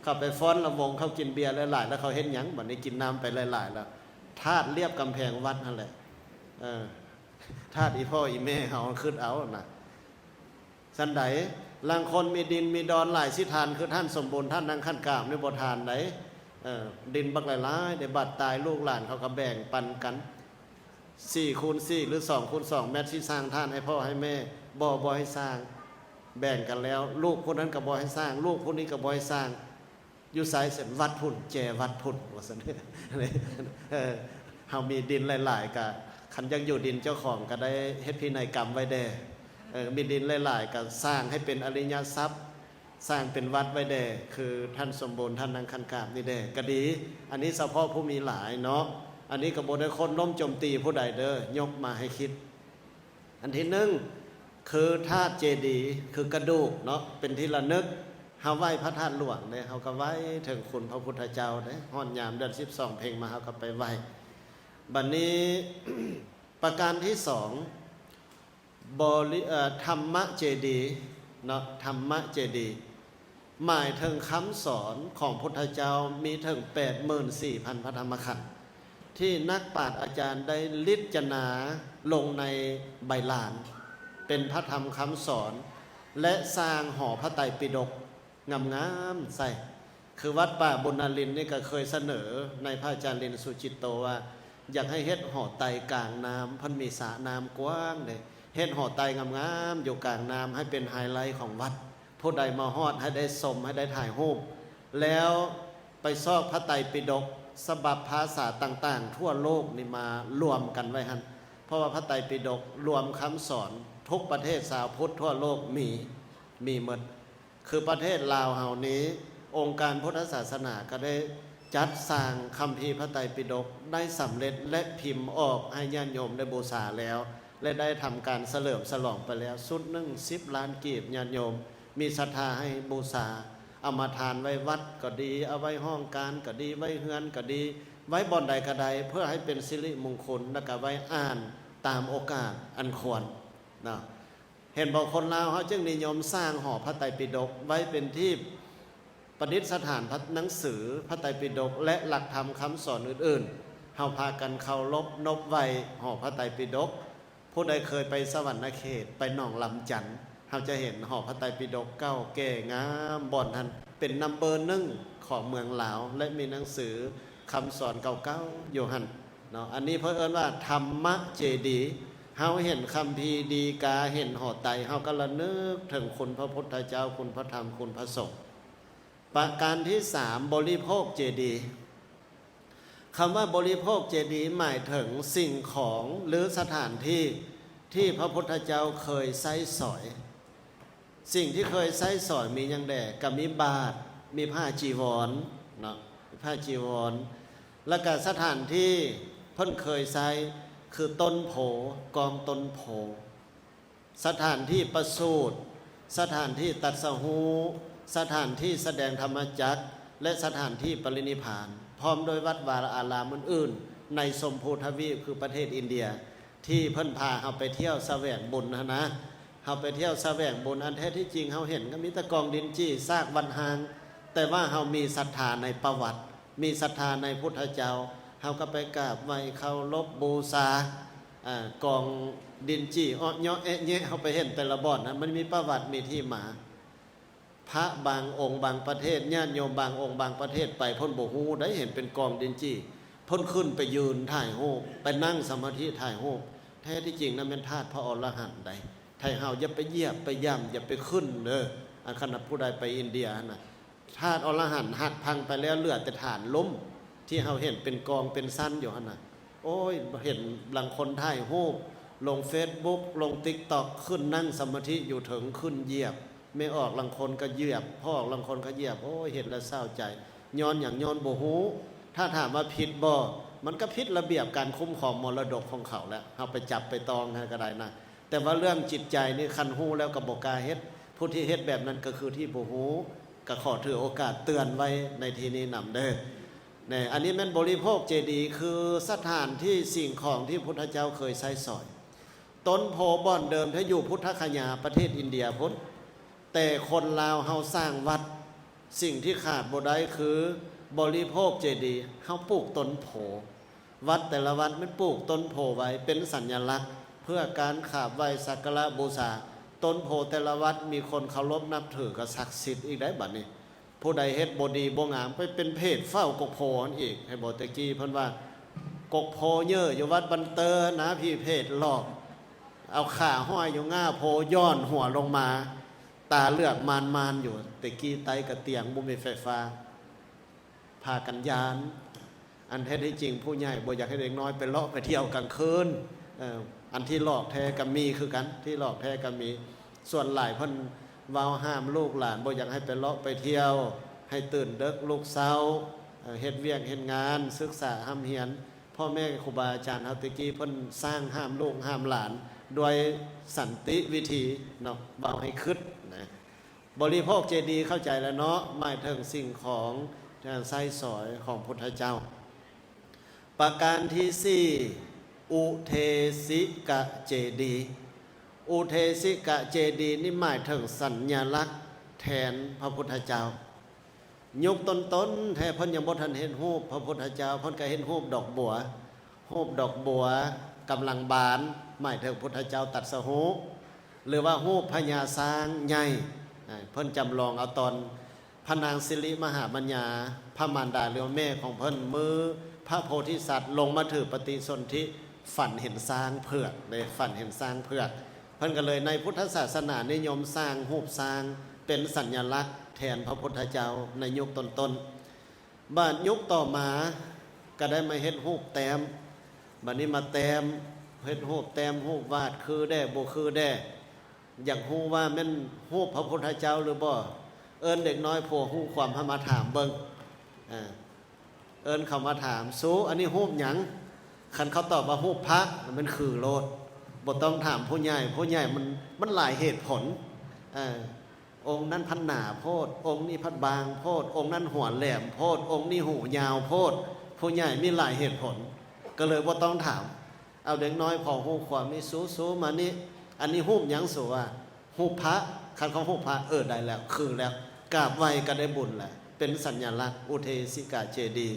ເຂົາໄປຟ້ອນລະວົງ ເຂົາກິນເບຍຫຼາຍໆ ແລ້ວເຂົາເຮັດຫຍັງ? ບັດນີ້ກິນນ້ຳໄປຫຼາຍໆ ແລ້ວທາດລຽບກຳແພງວັດຫັ້ນແຫຼະ. ເອີ ທາດອີ່ພໍ່ອີ່ແມ່ເຮົາ, ຄຶດເອົານະ. ຊັ້ນໃດ ລາງຄົນມີດິນມີດອນຫຼາຍ ຊິທານຄືທ່ານສົມບູນ ທ່ານນັ່ງຂັ້ນກາມນີ້ບໍ່ທານໃດ. ເອີ ດິນບັກຫຼາຍໆ ໄດ້ບາດຕາຍ ລູກຫຼານເຂົາກໍແບ່ງປັນກັນ ສີ່ຄູນສີ່ ຫຼື ສອງຄູນສອງແມັດ ຊິສ້າງທານໃຫ້ພໍ່ໃຫ້ແມ່. ບໍ່ ບໍ່ໃຫ້ສ້າງ ແບ່ງກັນແລ້ວ ລູກຜູ້ນັ້ນກໍບໍ່ໃຫ້ສ້າງ ລູກຜູ້ນີ້ກໍບໍ່ໃຫ້ສ້າງ ຢູ່ໃສຊັ້ນ ວັດພຸ້ນ ແຈວັດພຸ້ນ ວ່າຊັ້ນ ເຮົາມີດິນຫຼາຍໆ ກະ ຄັນຢາກຢູ່ດິນເຈົ້າຂອງ ກະໄດ້ເຮັດພິໄນກຳໄວ້ແດ່ ເອີ ມີດິນຫຼາຍໆ ກະສ້າງໃຫ້ເປັນອະລິຍະຊັບ ສ້າງເປັນວັດໄວ້ແດ່ ຄືທ່ານສົມບູນ ທ່ານນາງຂັນກາບນີ້ແດ່ ກະດີ ອັນນີ້ສະເພາະຜູ້ມີຫຼາຍເນາະ ອັນນີ້ກໍບໍ່ໄດ້ໂຄ່ນລົ້ມໂຈມຕີຜູ້ໃດເດີ ຍົກມາໃຫ້ຄິດ ອັນທີໜຶ່ງ ຄືທາດເຈດີ ຄືກະດູກເນາະ ເປັນທີ່ລະນຶກ ເຮົາໄຫວ້ພະທາດຫຼວງເດ້ ເຮົາກໍໄຫວ້ເຖິງຄຸນພະພຸດທະເຈົ້າເດ້ ຮອດຍາມເດືອນສິບສອງເພັງມາ ເຮົາກໍໄປໄຫວ້ ບັດນີ້ ປະການທີສອງ ບໍລິ ເອີ ທຳມະເຈດີເນາະ ທຳມະເຈດີ ໝາຍເຖິງຄຳສອນຂອງພຸດທະເຈົ້າ ມີເຖິງແປດໝື່ນສີ່ພັນພະທຳມະຂັນ ທີ່ນັກປາດອາຈານໄດ້ລິດຈະນາລົງໃນໃບລານ ເປັນພະທຳຄຳສອນ ແລະ ສ້າງຫໍພະໄຕປິດົກງາມໆໃສ່ ຄືວັດປ່າບຸນນາລິນນີ້ກໍເຄີຍສະເໜີໃນພະອາຈານລິນສຸຈິດໂຕວ່າ ຢາກໃຫ້ເຮັດຫໍໄຕກາງນ້ຳ ເພິ່ນມີສະນ້ຳກວ້າງເດ້ ເຮັດຫໍໄຕງາມໆຢູ່ກາງນ້ຳ ໃຫ້ເປັນໄຮໄລຂອງວັດ ຜູ້ໃດມາຮອດໃຫ້ໄດ້ຊົມ ໃຫ້ໄດ້ຖ່າຍຮູບ ແລ້ວໄປຊອກພະໄຕປິດົກ ສະບັບພາສາຕ່າງໆທົ່ວໂລກນີ້ມາລວມກັນໄວ້ຫັ້ນ ເພາະວ່າພະໄຕປິດົກລວມຄຳສອນທຸກປະເທດຊາວພຸດທົ່ວໂລກມີ ມີໝົດ ຄືປະເທດລາວເຮົານີ້ ອົງການພຸດທະສາສະໜາກໍໄດ້ຈັດສ້າງຄຳພີພະໄຕປິດົກໄດ້ສຳເລັດ ແລະ ພິມອອກໃຫ້ຍາດໂຍມໄດ້ບູຊາແລ້ວ ແລະ ໄດ້ທຳການສະເຫຼີມສະຫຼອງໄປແລ້ວ ຊຸດໜຶ່ງສິບລ້ານກີບ ຍາດໂຍມມີສັດທາໃຫ້ບູຊາ ເອົາມາທານໄວ້ວັດກໍດີ ເອົາໄວ້ຫ້ອງການກໍດີ ໄວ້ເຮືອນກໍດີ ໄວ້ບ່ອນໃດກໍໄດ້ ເພື່ອໃຫ້ເປັນສິລິມຸງຄຸນ ແລ້ວກໍໄວ້ອ່ານຕາມໂອກາດອັນຄວນເນາະ. ເຫັນບໍ່ ຄົນລາວເຮົາຈຶ່ງນິຍົມສ້າງຫໍພະໄຕປິດົກໄວ້ເປັນທີ່ປະດິດສະຖານພະໜັງສືພະໄຕປິດົກ ແລະ ຫຼັກທຳຄຳສອນອື່ນໆ. ເຮົາພາກັນເຄົາລົບນົບໄຫວ້ຫໍພະໄຕປິດົກ. ຜູ້ໃດເຄີຍໄປສະຫວັນນະເຂດ, ໄປໜອງລຳຈັນ, ເຮົາຈະເຫັນຫໍພະໄຕປິດົກເກົ່າແກ່ງາມບ່ອນຫັ້ນ, ເປັນນຳເບີໜຶ່ງຂອງເມືອງລາວ ແລະ ມີໜັງສືຄຳສອນເກົ່າໆຢູ່ຫັ້ນເນາະ. ອັນນີ້ເພິ່ນເອີ້ນວ່າທຳມະເຈດີ. ເຮົາເຫັນຄຳພີດີກາ, ເຫັນຫໍໄຕ, ເຮົາກໍລະນຶກເຖິງຄຸນພະພຸດທະເຈົ້າ, ຄຸນພະທຳ, ຄຸນພະສົງ. ປະການທີສາມ ບໍລິໂພກເຈດີ. ຄຳວ່າບໍລິໂພກເຈດີ ໝາຍເຖິງສິ່ງຂອງ ຫຼື ສະຖານທີ່ທີ່ພະພຸດທະເຈົ້າເຄີຍໃຊ້ສອຍ. ສິ່ງທີ່ເຄີຍໃຊ້ສອຍມີຫຍັງແດ່? ກໍມີບາດ, ມີຜ້າຈີວອນເນາະ, ຜ້າຈີວອນ, ແລ້ວກໍສະຖານທີ່ເພິ່ນເຄີຍໃຊ້ ຄືຕົ້ນໂພ, ກອງຕົ້ນໂພ, ສະຖານທີ່ປະສູດ, ສະຖານທີ່ຕັດສະຮູ້, ສະຖານທີ່ສະແດງທຳມະຈັກ ແລະ ສະຖານທີ່ປະລິນິບພານ, ພ້ອມດ້ວຍວັດວາອາລາມອື່ນໆ ໃນຊົມພູທະວີບ ຄືປະເທດອິນເດຍ ທີ່ເພິ່ນພາເຮົາໄປທ່ຽວສະແຫວງບຸນຫັ້ນນະ. ເຮົາໄປທ່ຽວສະແຫວງບຸນ, ອັນແທ້ທີ່ຈິງເຮົາເຫັນກໍມີແຕ່ກອງດິນຈີ່, ຊາກວັດຮ້າງ, ແຕ່ວ່າເຮົາມີສັດທາໃນປະຫວັດ, ມີສັດທາໃນພຸດທະເຈົ້າ, ເຮົາກໍໄປກາບໄຫວ້ເຄົາລົບບູຊາ. ອາ ກອງດິນຈີ່ເອາະເຍາະແອະແຍະ, ເຮົາໄປເຫັນແຕ່ລະບ່ອນນະ, ມັນມີປະຫວັດ, ມີທີ່ມາ. ພະບາງອົງບາງປະເທດ, ຍາດໂຍມບາງອົງບາງປະເທດໄປ ເພິ່ນບໍ່ຮູ້ໃດ ເຫັນເປັນກອງດິນຈີ່, ເພິ່ນຂຶ້ນໄປຢືນຖ່າຍຮູບ, ໄປນັ່ງສະມາທິຖ່າຍຮູບ. ແທ້ທີ່ຈິງນັ້ນແມ່ນທາດພະອໍລະຫັນໃດ. ໄທເຮົາຢ່າໄປຢຽບໄປຢ່ຳ, ຢ່າໄປຂຶ້ນເດີ. ອັນຄັນຜູ້ໃດໄປອິນເດຍຫັ້ນນະ, ທາດອໍລະຫັນຫັກພັງໄປແລ້ວ, ເຫຼືອແຕ່ຖານລຸ່ມ ທີ່ເຮົາເຫັນເປັນກອງເປັນຊັ້ນຢູ່ຫັ້ນນະ. ໂອ້ຍ ເຫັນລາງຄົນຖ່າຍຮູບລົງເຟສບຸກ ລົງຕິກຕັອກ ຂຶ້ນນັ່ງສະມາທິຢູ່ເທິງ, ຂຶ້ນຢຽບ, ແມ່ອອກລາງຄົນກໍຢຽບ, ພໍ່ອອກລາງຄົນກໍຢຽບ. ໂອ້ຍ ເຫັນແລ້ວເສົ້າໃຈ. ຍ້ອນຫຍັງ? ຍ້ອນບໍ່ຮູ້. ຖ້າຖາມວ່າຜິດບໍ່? ມັນກໍຜິດລະບຽບການຄຸ້ມຄອງມໍລະດົກຂອງເຂົາແຫຼະ, ເຮົາໄປຈັບໄປຕ້ອງໃຫ້ກໍໄດ້ນະ. ແຕ່ວ່າເລື່ອງຈິດໃຈນີ້ ຄັນຮູ້ແລ້ວກໍບໍ່ກ້າເຮັດ. ຜູ້ທີ່ເຮັດແບບນັ້ນກໍຄືທີ່ບໍ່ຮູ້. ກໍຂໍຖືໂອກາດເຕືອນໄວ້ໃນທີ່ນີ້ນຳເດີ. ແນ່ ອັນນີ້ແມ່ນບໍລິໂພກເຈດີ ຄືສະຖານທີ່ສິ່ງຂອງທີ່ພຸດທະເຈົ້າເຄີຍໃຊ້ສອຍ. ຕົ້ນໂພບ່ອນເດີມແທ້ຢູ່ພຸດທະຄະຍາ ປະເທດອິນເດຍພຸ້ນ, ແຕ່ຄົນລາວເຮົາສ້າງວັດ, ສິ່ງທີ່ຂາດບໍ່ໄດ້ຄືບໍລິໂພກເຈດີ. ເຮົາປູກຕົ້ນໂພ. ວັດແຕ່ລະວັດແມ່ນປູກຕົ້ນໂພໄວ້ເປັນສັນຍະລັກ ເພື່ອການຂາບໄຫວ້ສັກກາລະບູຊາ. ຕົ້ນໂພແຕ່ລະວັດມີຄົນເຄົາລົບນັບຖື ກໍສັກສິດອີກໄດ໋ບັດນີ້. ຜູ້ໃດເຮັດບໍ່ດີບໍ່ງາມ ໄປເປັນເຜດເຝົ້າກົກໂພຫັ້ນອີກ. ໃຫ້ບໍ່ ແຕ່ກີ້ເພິ່ນວ່າ ກົກໂພເຍີ້ຢູ່ວັດບັນເຕີນະ ຜີເຜດຫຼອກ. ເອົາຂາຫ້ອຍຢູ່ງ່າໂພ ຍ້ອນຫົວລົງມາ ຕາເລືອກມານໆຢູ່. ແຕ່ກີ້ໄຕ້ກະຕຽງ ບໍ່ມີໄຟຟ້າ ພາກັນຢ້ານ. ອັນແທ້ທີ່ຈິງຜູ້ໃຫຍ່ບໍ່ຢາກໃຫ້ເດັກນ້ອຍໄປເລາະໄປທ່ຽວກາງຄືນ. ເອີ ອັນທີ່ຫຼອກແທ້ກະມີຄືກັນ ທີ່ຫຼອກແທ້ກະມີ. ສ່ວນຫຼາຍເພິ່ນເວົ້າຫ້າມລູກຫຼານ ບໍ່ຢາກໃຫ້ໄປເລາະໄປທ່ຽວ ໃຫ້ຕື່ນເດິກລຸກເຊົ້າ ເຮັດວຽກເຮັດງານ ສຶກສາຮ່ຳຮຽນ. ພໍ່ແມ່ຄູບາອາຈານເຮົາແຕ່ກີ້ເພິ່ນສ້າງຫ້າມລູກຫ້າມຫຼານດ້ວຍສັນຕິວິທີເນາະ ເວົ້າໃຫ້ຄຶດນະ. ບໍລິໂພກເຈດີເຂົ້າໃຈແລ້ວເນາະ ໝາຍເຖິງສິ່ງຂອງ ເອີ ໃຊ້ສອຍຂອງພຸດທະເຈົ້າ. ປະການທີສີ່ ອຸເທສິກະເຈດີ. ອຸເທສິກະເຈດີນີ້ໝາຍເຖິງສັນຍາລັກແທນພະພຸດທະເຈົ້າ. ຍຸກຕົ້ນໆແທ້ເພິ່ນຍັງບໍ່ທັນເຮັດຮູບພະພຸດທະເຈົ້າ ເພິ່ນກະເຮັດຮູບດອກບົວ. ຮູບດອກບົວກຳລັງບານ ໝາຍເຖິງພຸດທະເຈົ້າຕັດສະຮູ້ ຫຼືວ່າຮູບພະຍາຊ້າງໃຫຍ່. ເພິ່ນຈຳລອງເອົາຕອນພະນາງສິລິມະຫາບັນຍາ ພະມານດາ ຫຼືວ່າແມ່ຂອງເພິ່ນ ມື້ພະໂພທິສັດລົງມະຖືປະຕິສົນທິ ຝັນເຫັນຊ້າງເຜືອກເດ້ ຝັນເຫັນຊ້າງເຜືອກ. ເພິ່ນກະເລີຍ ໃນພຸດທະສາສະໜານິຍົມສ້າງຮູບຊ້າງເປັນສັນຍາລັກແທນພະພຸດທະເຈົ້າໃນຍຸກຕົ້ນໆ. ບາດຍຸກຕໍ່ມາກະໄດ້ມາເຮັດຮູບແຕ້ມ. ບາດນີ້ມາແຕ້ມ ເຮັດຮູບແຕ້ມຮູບວາດ ຄືແດ່ບໍ່ຄືແດ່. ຢາກຮູ້ວ່າແມ່ນຮູບພະພຸດທະເຈົ້າຫຼືບໍ່? ເອີ້ນເດັກນ້ອຍຜູ້ຮູ້ຄວາມໃຫ້ມາຖາມເບິ່ງ. ເອີ້ນເຂົາມາຖາມ ສູ ອັນນີ້ຮູບຫຍັງ? ຄັນເຂົາຕອບວ່າຮູບພະ ແມ່ນຄືໂລດ ບໍ່ຕ້ອງຖາມຜູ້ໃຫຍ່. ຜູ້ໃຫຍ່ມັນ ມັນຫຼາຍເຫດຜົນ. ເອີ ອົງນັ້ນພັນໜາໂພດ, ອົງນີ້ພັນບາງໂພດ, ອົງນັ້ນຫົວແຫຼມໂພດ, ອົງນີ້ຫູຍາວໂພດ. ຜູ້ໃຫຍ່ມີຫຼາຍເຫດຜົນ ກໍເລີຍບໍ່ຕ້ອງຖາມ. ເອົາເດັກນ້ອຍພໍຮູ້ຄວາມນີ້ ສູ ສູ ມານີ້ ອັນນີ້ຮູບຫຍັງ ສູ ວ່າ ຮູບພະ. ຄັນເຂົາຮູບພະ ເອີ ໄດ້ແລ້ວ ຄືແລ້ວ ກາບໄຫວ້ກໍໄດ້ບຸນແລ້ວ ເປັນສັນຍາລັກ ອຸເທສິກະເຈດີ.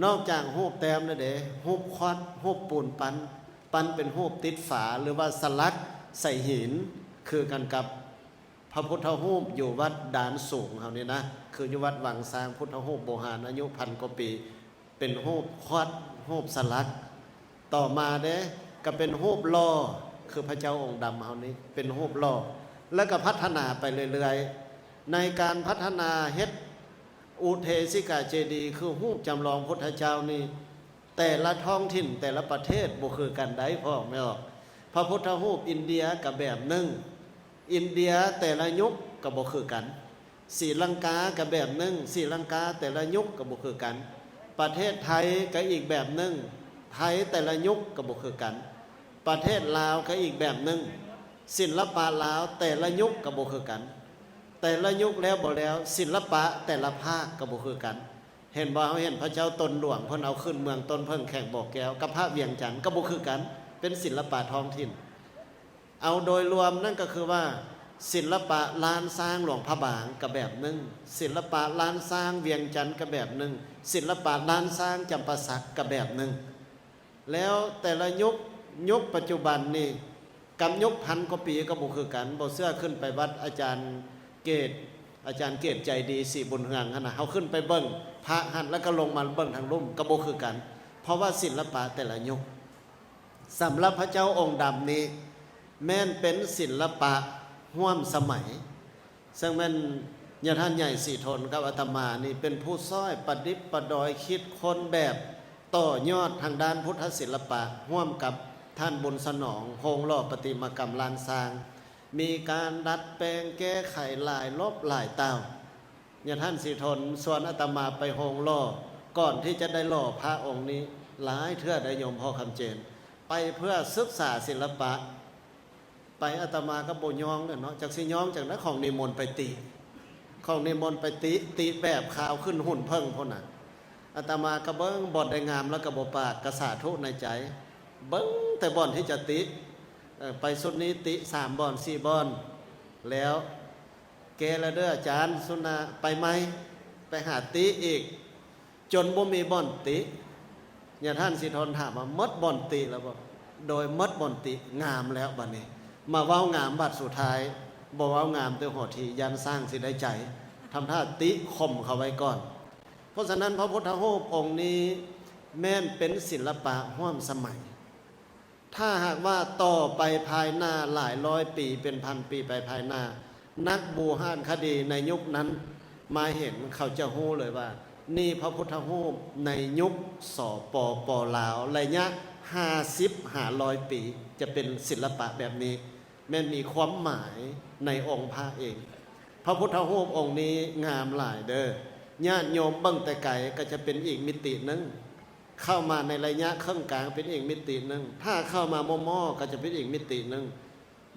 ນອກຈາກຮູບແຕ້ມແລ້ວເດ້ ຮູບຄວັດ ຮູບປູນປັ້ນ ປັ້ນເປັນຮູບຕິດຝາ ຫຼືວ່າສະຫຼັກໃສ່ຫີນ ຄືກັນກັບພະພຸດທະຮູບຢູ່ວັດດານສູງເຮົານີ້ນະ ຄືຢູ່ວັດວັງຊ້າງ ພຸດທະຮູບໂບຮານອາຍຸພັນກວ່າປີ ເປັນຮູບຄວັດ ຮູບສະຫຼັກ. ຕໍ່ມາເດ້ ກໍເປັນຮູບຫຼໍ່ ຄືພະເຈົ້າອົງດຳເຮົານີ້ ເປັນຮູບຫຼໍ່ ແລ້ວກໍພັດທະນາໄປເລື້ອຍໆ. ໃນການພັດທະນາເຮັດອຸເທສິກະເຈດີ ຄືຮູບຈຳລອງພຸດທະເຈົ້ານີ້ ແຕ່ລະທ້ອງຖິ່ນ ແຕ່ລະປະເທດບໍ່ຄືກັນໃດ໋ ພໍ່ແມ່ອອກ. ພະພຸດທະຮູບອິນເດຍກໍແບບໜຶ່ງ ອິນເດຍແຕ່ລະຍຸກກໍບໍ່ຄືກັນ. ສີລັງກາກໍແບບໜຶ່ງ ສີລັງກາແຕ່ລະຍຸກກໍບໍ່ຄືກັນ. ປະເທດໄທກໍອີກແບບໜຶ່ງ ໄທແຕ່ລະຍຸກກໍບໍ່ຄືກັນ. ປະເທດລາວກໍອີກແບບໜຶ່ງ ສິນລະປະລາວແຕ່ລະຍຸກກໍບໍ່ຄືກັນ. ແຕ່ລະຍຸກແລ້ວບໍ່ແລ້ວ ສິນລະປະແຕ່ລະພາກກໍບໍ່ຄືກັນ. ເຫັນບໍ່ ເຮົາເຫັນພະເຈົ້າຕົນຫຼວງ ເພິ່ນເອົາຂຶ້ນເມືອງຕົ້ນເຜິ້ງແຂວງບໍ່ແກ້ວ ກັບພະວຽງຈັນກໍບໍ່ຄືກັນ ເປັນສິນລະປະທ້ອງຖິ່ນ. ເອົາໂດຍລວມນັ້ນກໍຄືວ່າ ສິນລະປະລ້ານຊ້າງຫຼວງພະບາງກໍແບບໜຶ່ງ ສິນລະປະລ້ານຊ້າງວຽງຈັນກໍແບບໜຶ່ງ ສິນລະປະລ້ານຊ້າງຈຳປາສັກກໍແບບໜຶ່ງ. ແລ້ວແຕ່ລະຍຸກ ຍຸກປັດຈຸບັນນີ້ ກັບຍຸກພັນກວ່າປີກໍບໍ່ຄືກັນ. ບໍ່ເຊື່ອຂຶ້ນໄປວັດອາຈານເກດ ອາຈານເກດໃຈດີ ສີບຸນເຮືອງຫັ້ນນະ ເຮົາຂຶ້ນໄປເບິ່ງພະຫັ້ນ ແລ້ວກໍລົງມາເບິ່ງທາງລຸ່ມກໍບໍ່ຄືກັນ ເພາະວ່າສິນລະປະແຕ່ລະຍຸກ. ສຳລັບພະເຈົ້າອົງດຳນີ້ ແມ່ນເປັນສິນລະປະຮ່ວມສະໄໝ ເຊິ່ງແມ່ນຍາທ່ານໃຫຍ່ສີທົນກັບອາດຕະມານີ້ ເປັນຜູ້ຊ່ອຍປະດິດປະດອຍ ຄິດຄົ້ນແບບຕໍ່ຍອດທາງດ້ານພຸດທະສິນລະປະ ຮ່ວມກັບທ່ານບຸນສະໜອງ ໂຮງຫຼໍ່ປະຕິມາກຳລ້ານຊ້າງ ມີການດັດແປງແກ້ໄຂຫຼາຍລົບຫຼາຍຕ່າວ. ຍາທ່ານສີທົນຊວນອາດຕະມາໄປໂຮງຫຼໍ່ ກ່ອນທີ່ຈະໄດ້ຫຼໍ່ພະອົງນີ້ ຫຼາຍເທື່ອໄດ້ໂຍມພໍ່ຄຳເຈນ ໄປເພື່ອສຶກສາສິນລະປະ. ໄປອາດຕະມາກໍບໍ່ຍ້ອງແຫຼະເນາະ ຈັກຊິຍ້ອງຈັ່ງໃດ ຂອງນິມົນໄປຕິ ຂອງນິມົນໄປຕິ ຕິແບບຄາວຂຶ້ນຫຸ່ນເຜິ້ງພຸ້ນນະ. ອາດຕະມາກໍເບິ່ງບ່ອນໃດງາມແລ້ວກໍບໍ່ປາກ ກໍສາທຸໃນໃຈ ເບິ່ງແຕ່ບ່ອນທີ່ຈະຕິ ເອີ ໄປຊຸດນີ້ຕິສາມບ່ອນ ສີ່ບ່ອນ ແລ້ວ ແກ່ແລ້ວເດີອາຈານ ຊຸດໜ້າໄປໃໝ່ ໄປຫາຕິອີກ ຈົນບໍ່ມີບ່ອນຕິ. ຍາທ່ານສີທົນຖາມວ່າ ໝົດບ່ອນຕິແລ້ວບໍ່? ໂດຍ ໝົດບ່ອນຕິ ງາມແລ້ວ. ບາດນີ້ມາເວົ້າງາມບາດສຸດທ້າຍ ບໍ່ເວົ້າງາມແຕ່ຫົວທີ ຢ້ານຊ້າງຊິໄດ້ໃຈ ທຳທ່າຕິຂົ່ມເຂົາໄວ້ກ່ອນ. ເພາະສະນັ້ນ ພະພຸດທະຮູບອົງນີ້ແມ່ນເປັນສິນລະປະຮ່ວມສະໄໝ. ຖ້າຫາກວ່າຕໍ່ໄປພາຍໜ້າຫຼາຍຮ້ອຍປີ ເປັນພັນປີໄປພາຍໜ້າ, ນັກບູຮານຄະດີໃນຍຸກນັ້ນມາເຫັນ ເຂົາຈະຮູ້ເລີຍວ່າ ນີ້ພະພຸດທະຮູບໃນຍຸກ ສປປ ລາວ ໄລຍະຫ້າສິບຫາຮ້ອຍປີ ຈະເປັນສິລະປະແບບນີ້ ແມ່ນມີຄວາມໝາຍໃນອົງພະເອງ. ພະພຸດທະຮູບອົງນີ້ງາມຫຼາຍເດີ້. ຍາດໂຍມເບິ່ງແຕ່ໄກກໍຈະເປັນອີກມິຕິໜຶ່ງ, ເຂົ້າມາໃນໄລຍະເຄິ່ງກາງເປັນອີກມິຕິໜຶ່ງ, ຖ້າເຂົ້າມາມໍ່ໆກໍຈະເປັນອີກມິຕິໜຶ່ງ,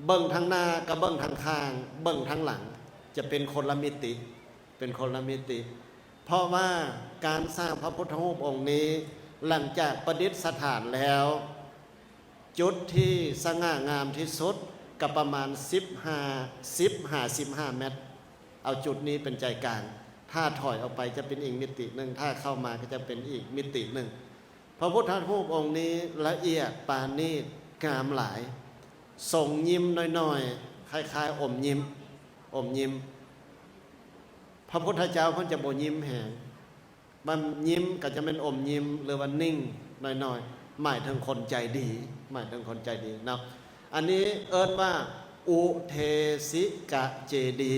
ເບິ່ງທາງໜ້າກັບເບິ່ງທາງຂ້າງ, ເບິ່ງທາງຫຼັງ ຈະເປັນຄົນລະມິຕິ, ເປັນຄົນລະມິຕິ. ເພາະວ່າການສ້າງພະພຸດທະຮູບອົງນີ້ ຫຼັງຈາກປະດິດສະຖານແລ້ວ ຈຸດທີ່ສະຫງ່າງາມທີ່ສຸດກໍປະມານສິບຫ້າ ສິບຫາສິບຫ້າແມັດ. ເອົາຈຸດນີ້ເປັນໃຈກາງ. ຖ້າຖອຍອອກໄປຈະເປັນອີກມິຕິໜຶ່ງ, ຖ້າເຂົ້າມາກໍຈະເປັນອີກມິຕິໜຶ່ງ. ພະພຸດທະຮູບອົງນີ້ລະອຽດປານີດງາມຫຼາຍ, ຊົງຍິ້ມນ້ອຍໆ ຄ້າຍໆອົມຍິ້ມ, ອົມຍິ້ມ. ພະພຸດທະເຈົ້າເພິ່ນຈະບໍ່ຍິ້ມແຮງ. ມັນຍິ້ມກໍຈະແມ່ນອົມຍິ້ມ ຫຼືວ່ານິ່ງນ້ອຍໆ ໝາຍເຖິງຄົນໃຈດີ, ໝາຍເຖິງຄົນໃຈດີເນາະ. ອັນນີ້ເອີ້ນວ່າ ອຸເທສິກະເຈດີ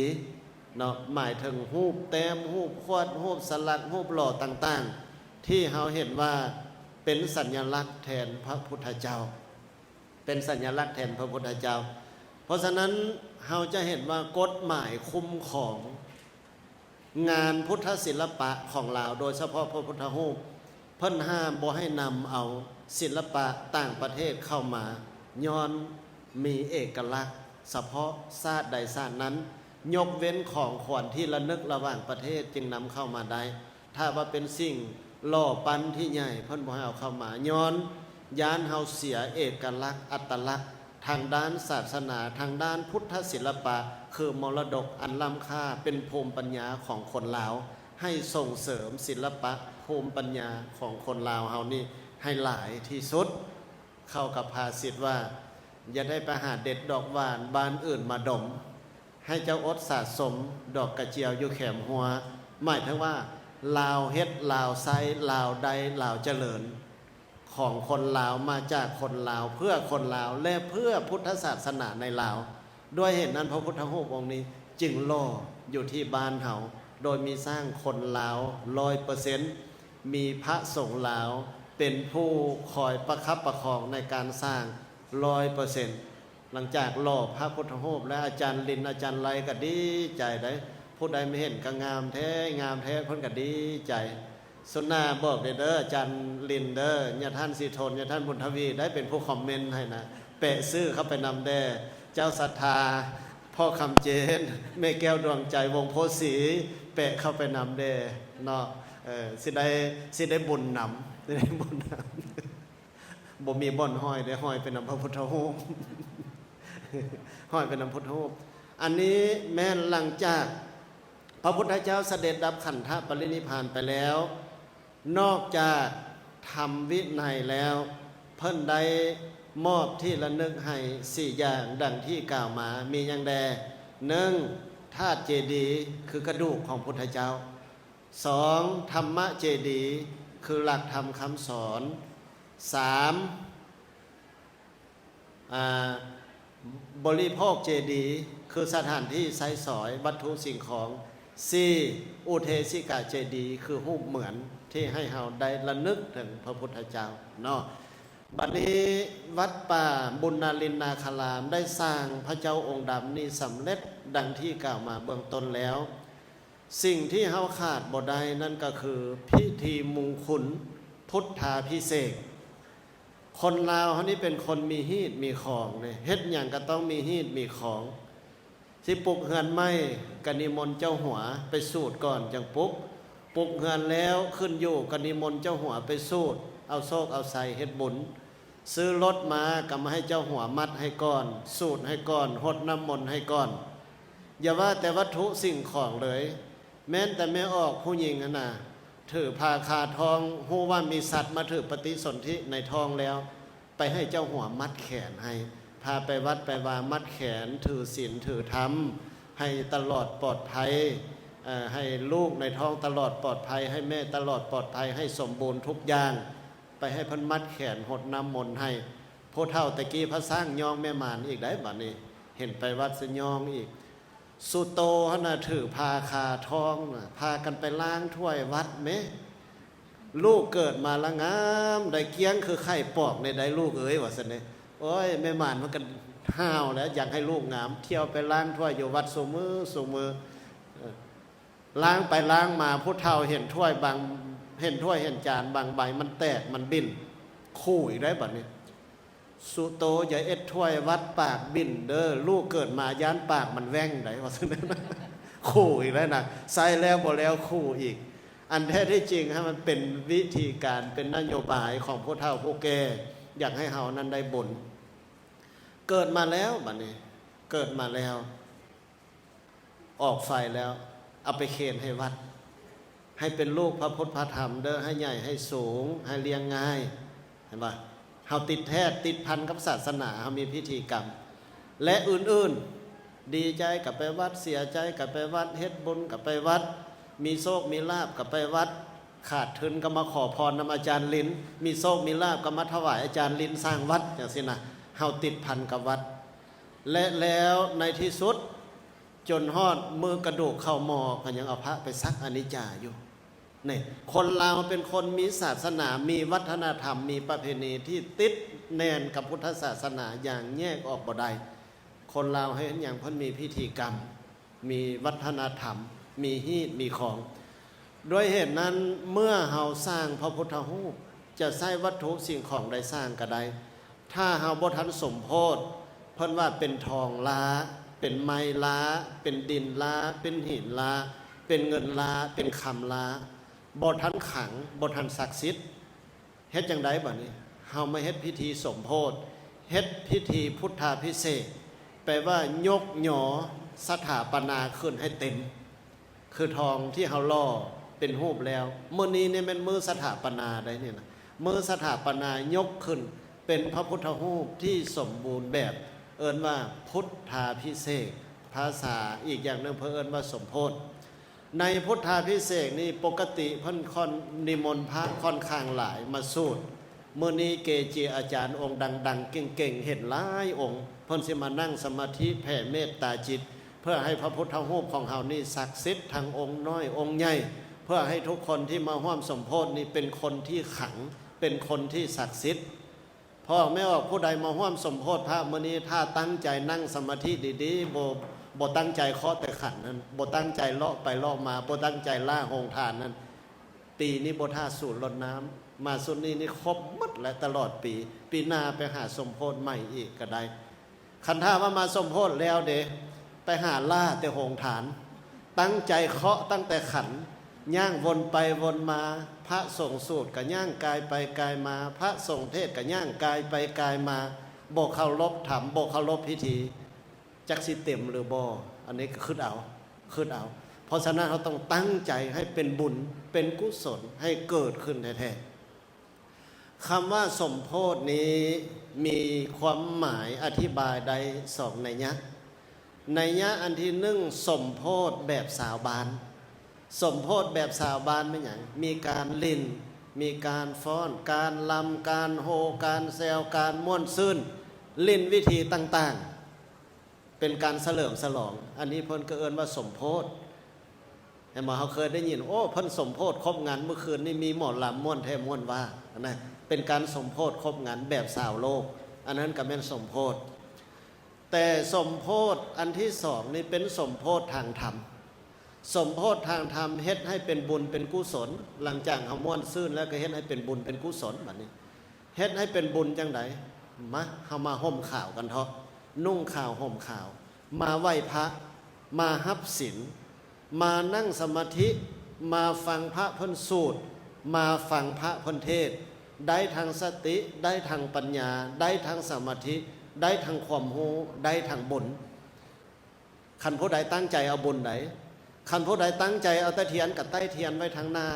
ເນາະ, ໝາຍເຖິງຮູບແຕ້ມ, ຮູບຂວດ, ຮູບສະຫຼັກ, ຮູບຫຼໍ່ຕ່າງໆ ທີ່ເຮົາເຫັນວ່າເປັນສັນຍະລັກແທນພະພຸດທະເຈົ້າ, ເປັນສັນຍະລັກແທນພະພຸດທະເຈົ້າ. ເພາະສະນັ້ນ ເຮົາຈະເຫັນວ່າກົດໝາຍຄຸ້ມຄອງ ງານພຸດທະສິລະປະຂອງລາວ, ໂດຍສະເພາະພະພຸດທະຮູບ, ເພິ່ນຫ້າມບໍ່ໃຫ້ນຳເອົາສິລະປະຕ່າງປະເທດເຂົ້າມາ, ຍ້ອນມີເອກະລັກສະເພາະຊາດໃດຊາດນັ້ນ, ຍົກເວັ້ນຂອງຂວັນທີ່ລະນຶກລະຫວ່າງປະເທດຈຶ່ງນຳເຂົ້າມາໄດ້. ຖ້າວ່າເປັນສິ່ງຫຼໍ່ປັ້ນທີ່ໃຫຍ່, ເພິ່ນບໍ່ໃຫ້ເອົາເຂົ້າມາ, ຍ້ອນຢ້ານເຮົາເສຍເອກະລັກອັດຕະລັກ ທາງດ້ານສາສະໜາ, ທາງດ້ານພຸດທະສິລະປະ, ຄືມໍລະດົກອັນລ້ຳຄ່າ ເປັນພູມປັນຍາຂອງຄົນລາວ, ໃຫ້ສົ່ງເສີມສິລະປະພູມປັນຍາຂອງຄົນລາວເຮົານີ້ໃຫ້ຫຼາຍທີ່ສຸດ. ເຂົາກໍພາສິດວ່າ ຢ່າໄດ້ໄປຫາເດັດດອກຫວ່ານບ້ານອື່ນມາດົມ, ໃຫ້ເຈົ້າອົດສະສົມດອກກະຈຽວຢູ່ແຄມຮົ້ວ. ໝາຍເຖິງວ່າ ລາວເຮັດ, ລາວໃຊ້, ລາວໄດ້, ລາວຈະເລີນ. ຂອງຄົນລາວ ມາຈາກຄົນລາວ ເພື່ອຄົນລາວ ແລະ ເພື່ອພຸດທະສາສະໜາໃນລາວ. ດ້ວຍເຫດນັ້ນ ພະພຸດທະຮູບອົງນີ້ຈຶ່ງຫຼໍ່ຢູ່ທີ່ບ້ານເຮົາ, ໂດຍມີສ້າງຄົນລາວຮ້ອຍເປີເຊັນ, ມີພະສົງລາວເປັນຜູ້ຄອຍປະຄັບປະຄອງໃນການສ້າງຮ້ອຍເປີເຊັນ. ຫຼັງຈາກຫຼໍ່ພະພຸດທະຮູບແລ້ວ ອາຈານລິນ ອາຈານໄລກໍດີໃຈໄດ໋. ຜູ້ໃດມາເຫັນກໍງາມແທ້, ງາມແທ້, ເພິ່ນກໍດີໃຈ. ສຸນນາບອກເດີ ອາຈານລິນເດີ, ຍາທ່ານສີທົນ, ຍາທ່ານບຸນທະວີ ໄດ້ເປັນຜູ້ຄອມເມັນໃຫ້ນະ, ແປະຊື່ເຂົ້າໄປນຳແດ່. ເຈົ້າສັດທາ, ພໍ່ຄຳເຈນ, ແມ່ແກ້ວດວງໃຈ, ວົງໂພສີ, ແປະເຂົ້າໄປນຳແດ່ເນາະ. ເອີ ຊິໄດ້, ຊິໄດ້ບຸນນຳ, ຊິໄດ້ບຸນນຳ. ບໍ່ມີບ່ອນຫ້ອຍເດ້, ຫ້ອຍໄປນຳພະພຸດທະຮູບ, ຫ້ອຍໄປນຳພຸດທະຮູບ. ອັນນີ້ແມ່ນຫຼັງຈາກພະພຸດທະເຈົ້າສະເດັດດັບຂັນທະປະລິນິບພານໄປແລ້ວ, ນອກຈາກທຳວິໄນແລ້ວ, ເພິ່ນໄດ້ມອບທີ່ລະນຶກໃຫ້ສີ່ຢ່າງ ດັ່ງທີ່ກ່າວມາ, ມີຫຍັງແດ່? ໜຶ່ງ ທາດເຈດີ ຄືກະດູກຂອງພຸດທະເຈົ້າ, ສອງ ທຳມະເຈດີ ຄືຫຼັກທຳຄຳສອນ, ສາມ ອາ ບໍລິໂພກເຈດີ ຄືສະຖານທີ່ໃຊ້ສອຍວັດຖຸສິ່ງຂອງ, ສີ່ ອຸເທສິກະເຈດີ ຄືຮູບເໝືອນທີ່ໃຫ້ເຮົາໄດ້ລະນຶກເຖິງພະພຸດທະເຈົ້າເນາະ. ບັດນີ້ວັດປ່າບຸນນາລິນນາຄາລາມໄດ້ສ້າງພະເຈົ້າອົງດຳນີ້ສຳເລັດ ດັ່ງທີ່ກ່າວມາເບື້ອງຕົ້ນແລ້ວ. ສິ່ງທີ່ເຮົາຂາດບໍ່ໄດ້ນັ້ນກໍຄືພິທີມຸງຄຸນພຸດທາພິເສກ. ຄົນລາວເຮົານີ້ເປັນຄົນມີຮີດມີຄອງເດ້, ເຮັດຫຍັງກໍຕ້ອງມີຮີດມີຄອງ. ຊິປຸກເຮືອນໃໝ່ກໍນິມົນເຈົ້າຫົວໄປສູດກ່ອນຈັ່ງປຸກ, ປຸກເຮືອນແລ້ວຂຶ້ນຢູ່ກໍນິມົນເຈົ້າຫົວໄປສູດ ເອົາໂຊກເອົາໄຊເຮັດບຸນ. ຊື້ລົດມາກໍມາໃຫ້ເຈົ້າຫົວມັດໃຫ້ກ່ອນ, ສູດໃຫ້ກ່ອນ, ຫົດນ້ຳມົນໃຫ້ກ່ອນ. ຢ່າວ່າແຕ່ວັດຖຸສິ່ງຂອງເລີຍ, ແມ່ນແຕ່ແມ່ອອກຜູ້ຍິງຫັ້ນນະ, ຖືພາຄາທ້ອງ, ຮູ້ວ່າມີສັດມາຖືປະຕິສົນທິໃນທ້ອງແລ້ວ, ໄປໃຫ້ເຈົ້າຫົວມັດແຂນໃຫ້, ພາໄປວັດໄປວາມັດແຂນ, ຖືສິນຖືທຳໃຫ້ຕະຫຼອດປອດໄພ, ເອີ ໃຫ້ລູກໃນທ້ອງຕະຫຼອດປອດໄພ, ໃຫ້ແມ່ຕະຫຼອດປອດໄພ, ໃຫ້ສົມບູນທຸກຢ່າງ. ໄປໃຫ້ເພິ່ນມັດແຂນ ຫົດນ້ຳມົນໃຫ້. ຜູ້ເຖົ້າແຕ່ກີ້ພາສ້າງຍ້ອງແມ່ໝານອີກໄດ໋ ບາດນີ້ເຫັນໄປວັດຊະຍ້ອງອີກ. ສຸໂຕຫັ້ນນະຖືພາຄາທອງນະ ພາກັນໄປລ້າງຖ້ວຍວັດແມ້. ລູກເກີດມາລະງາມ ໄດ້ກ້ຽງຄືໄຂ່ປອກໃນໃດລູກເອີຍ ວ່າຊັ້ນເດ້. ໂອ້ຍ ແມ່ໝານມັນກໍຫ້າວແລ້ວ ຢາກໃຫ້ລູກງາມ ທ່ຽວໄປລ້າງຖ້ວຍຢູ່ວັດຊຸມື້ຊຸມື້. ເອີ ລ້າງໄປລ້າງມາ ຜູ້ເຖົ້າເຫັນຖ້ວຍບາງ ເຫັນຖ້ວຍເຫັນຈານບາງໃບມັນແຕກມັນບິນ ຂູ່ອີກໄດ໋ ບາດນີ້ ສຸໂຕ ຢ່າເຮັດຖ້ວຍວັດປາກບິນເດີ ລູກເກີດມາຢ້ານປາກມັນແຫວ່ງໄດ໋ ວ່າຊັ້ນ ຂູ່ອີກໄດ້ນະ ໃຊ້ແລ້ວບໍ່ແລ້ວຂູ່ອີກ. ອັນແທ້ທີ່ຈິງ ໃຫ້ມັນເປັນວິທີການ ເປັນນະໂຍບາຍຂອງຜູ້ເຖົ້າຜູ້ແກ່ ຢາກໃຫ້ເຮົານັ້ນໄດ້ບຸນ. ເກີດມາແລ້ວ ບາດນີ້ ເກີດມາແລ້ວ ອອກໄຟແລ້ວ ເອົາໄປເຄນໃຫ້ວັດ ໃຫ້ເປັນລູກພະພຸດພະທຳເດີ ໃຫ້ໃຫຍ່ໃຫ້ສູງ ໃຫ້ລ້ຽງງ່າຍ. ເຫັນບໍ່? ເຮົາຕິດແທດຕິດພັນກັບສາສະໜາ ເຮົາມີພິທີກຳ ແລະ ອື່ນໆ ດີໃຈກໍໄປວັດ ເສຍໃຈກໍໄປວັດ ເຮັດບຸນກໍໄປວັດ ມີໂຊກມີລາບກໍໄປວັດ ຂາດທຶນກໍມາຂໍພອນນຳອາຈານລິນ ມີໂຊກມີລາບກໍມາຖວາຍອາຈານລິນສ້າງວັດ ຈັ່ງຊີ້ນະ. ເຮົາຕິດພັນກັບວັດ ແລະ ແລ້ວໃນທີ່ສຸດ ຈົນຮອດມື້ກະດູກເຂົ້າໝໍ້ ກໍຍັງເອົາພະໄປສັກອະນິດຈາຢູ່. ນີ້ ຄົນລາວເປັນຄົນມີສາສະໜາ ມີວັດທະນະທຳ ມີປະເພນີທີ່ຕິດແໜ້ນກັບພຸດທະສາສະໜາຢ່າງແຍກອອກບໍ່ໄດ້. ຄົນລາວເຮັດຫຍັງ ເພິ່ນມີພິທີກຳ ມີວັດທະນະທຳ ມີຮີດມີຄອງ. ດ້ວຍເຫດນັ້ນ ເມື່ອເຮົາສ້າງພະພຸດທະຮູບ ຈະໃຊ້ວັດຖຸສິ່ງຂອງໃດສ້າງກໍໄດ້ ຖ້າເຮົາບໍ່ທັນສົມໂພດ ເພິ່ນວ່າເປັນທອງລ້າ ເປັນໄມ້ລ້າ ເປັນດິນລ້າ ເປັນຫີນລ້າ ເປັນເງິນລ້າ ເປັນຄຳລ້າ ບໍ່ທັນຂລັງ ບໍ່ທັນສັກສິດ. ເຮັດຈັ່ງໃດບາດນີ້? ເຮົາມາເຮັດພິທີສົມໂພດ ເຮັດພິທີພຸດທາພິເສກ ແປວ່າຍົກຍໍສະຖາປະນາຂຶ້ນໃຫ້ເຕັມ ຄືທອງທີ່ເຮົາຫຼໍ່ເປັນຮູບແລ້ວ. ມື້ນີ້ນີ້ແມ່ນມື້ສະຖາປະນາໄດ໋ນີ້ນະ ມື້ສະຖາປະນາຍົກຂຶ້ນເປັນພະພຸດທະຮູບທີ່ສົມບູນແບບ ເອີ້ນວ່າພຸດທາພິເສກ ພາສາອີກຢ່າງໜຶ່ງເພິ່ນເອີ້ນວ່າສົມໂພດ. ໃນພຸດທາພິເສກນີ້ ປົກກະຕິເພິ່ນຄ່ອນນິມົນພະຄ່ອນຂ້າງຫຼາຍມາສູດ. ມື້ນີ້ເກຈິອາຈານອົງດັງໆ ເກັ່ງໆ ເຫັນຫຼາຍອົງ ເພິ່ນຊິມານັ່ງສະມາທິແຜ່ເມດຕາຈິດ ເພື່ອໃຫ້ພະພຸດທະຮູບຂອງເຮົານີ້ສັກສິດ ທັງອົງນ້ອຍອົງໃຫຍ່ ເພື່ອໃຫ້ທຸກຄົນທີ່ມາຮ່ວມສົມໂພດນີ້ເປັນຄົນທີ່ຂລັງ ເປັນຄົນທີ່ສັກສິດ. ພໍ່ອອກແມ່ອອກ ຜູ້ໃດມາຮ່ວມສົມໂພດພະມື້ນີ້ ຖ້າຕັ້ງໃຈນັ່ງສະມາທິດີໆ ບໍ່ ບໍ່ຕັ້ງໃຈເຄາະແຕ່ຂັນນັ້ນ ບໍ່ຕັ້ງໃຈເລາະໄປເລາະມາ ບໍ່ຕັ້ງໃຈລ້າໂຮງທານນັ້ນ ປີນີ້ບໍ່ຖ້າສູດລົດນ້ຳ ມາຊຸດນີ້ນີ້ຄົບໝົດແລ້ວຕະຫຼອດປີ ປີໜ້າໄປຫາສົມໂພດໃໝ່ອີກກໍໄດ້. ຄັນຖ້າວ່າມາສົມໂພດແລ້ວເດ ໄປຫາລ້າແຕ່ໂຮງທານ ຕັ້ງໃຈເຄາະຕັ້ງແຕ່ຂັນ ຍ່າງວົນໄປວົນມາ ພະສົງສູດກໍຍ່າງກາຍໄປກາຍມາ ພະສົງເທດກໍຍ່າງກາຍໄປກາຍມາ ບໍ່ເຄົາລົບທຳ ບໍ່ເຄົາລົບພິທີ ຈັກຊິເຕັມຫຼືບໍ່ ອັນນີ້ກໍຄຶດເອົາ ຄຶດເອົາ. ເພາະສະນັ້ນ ເຮົາຕ້ອງຕັ້ງໃຈໃຫ້ເປັນບຸນ ເປັນກຸສົນ ໃຫ້ເກີດຂຶ້ນແທ້ໆ. ຄຳວ່າສົມໂພດນີ້ມີຄວາມໝາຍອະທິບາຍໄດ້ສອງໄນຍະ. ໄນຍະອັນທີໜຶ່ງ ສົມໂພດແບບຊາວບ້ານ. ສົມໂພດແບບຊາວບ້ານແມ່ນຫຍັງ? ມີການຫຼິ້ນ, ມີການຟ້ອນ, ການລຳ, ການໂຫ່, ການແຊວ, ການມ່ວນຊື່ນ, ຫຼິ້ນວິທີຕ່າງໆ. ເປັນການສະເຫຼີມສະຫຼອງ ອັນນີ້ເພິ່ນກໍເອີ້ນວ່າສົມໂພດ. ແມ່ນບໍ່? ເຮົາເຄີຍໄດ້ຍິນ ໂອ້ ເພິ່ນສົມໂພດຄົບງານ ມື້ຄືນນີ້ມີໝໍລຳມ່ວນແທ້ມ່ວນວ່າ ອັນນັ້ນເປັນການສົມໂພດຄົບງານແບບຊາວໂລກ ອັນນັ້ນກໍແມ່ນສົມໂພດ. ແຕ່ສົມໂພດອັນທີສອງນີ້ເປັນສົມໂພດທາງທຳ. ສົມໂພດທາງທຳເຮັດໃຫ້ເປັນບຸນເປັນກຸສົນ. ຫຼັງຈາກເຮົາມ່ວນຊື່ນແລ້ວ ກໍເຮັດໃຫ້ເປັນບຸນເປັນກຸສົນ ບັດນີ້ ເຮັດໃຫ້ເປັນບຸນຈັ່ງໃດ? ມາ ເຮົາມາຫົ່ມຂາວກັນເທາະ ນຸ່ງຂາວຫົ່ມຂາວ ມາໄຫວ້ພະ ມາຮັບສິນ ມານັ່ງສະມາທິ ມາຟັງພະເພິ່ນສູດ ມາຟັງພະເພິ່ນເທດ ໄດ້ທັງສະຕິ ໄດ້ທັງປັນຍາ ໄດ້ທັງສະມາທິ ໄດ້ທັງຄວາມຮູ້ ໄດ້ທັງບຸນ. ຄັນຜູ້ໃດຕັ້ງໃຈເອົາບຸນໃດ ຄັນຜູ້ໃດຕັ້ງໃຈເອົາແຕ່ທຽນ ກໍໄຕ້ທຽນໄວ້ທາງໜ້າ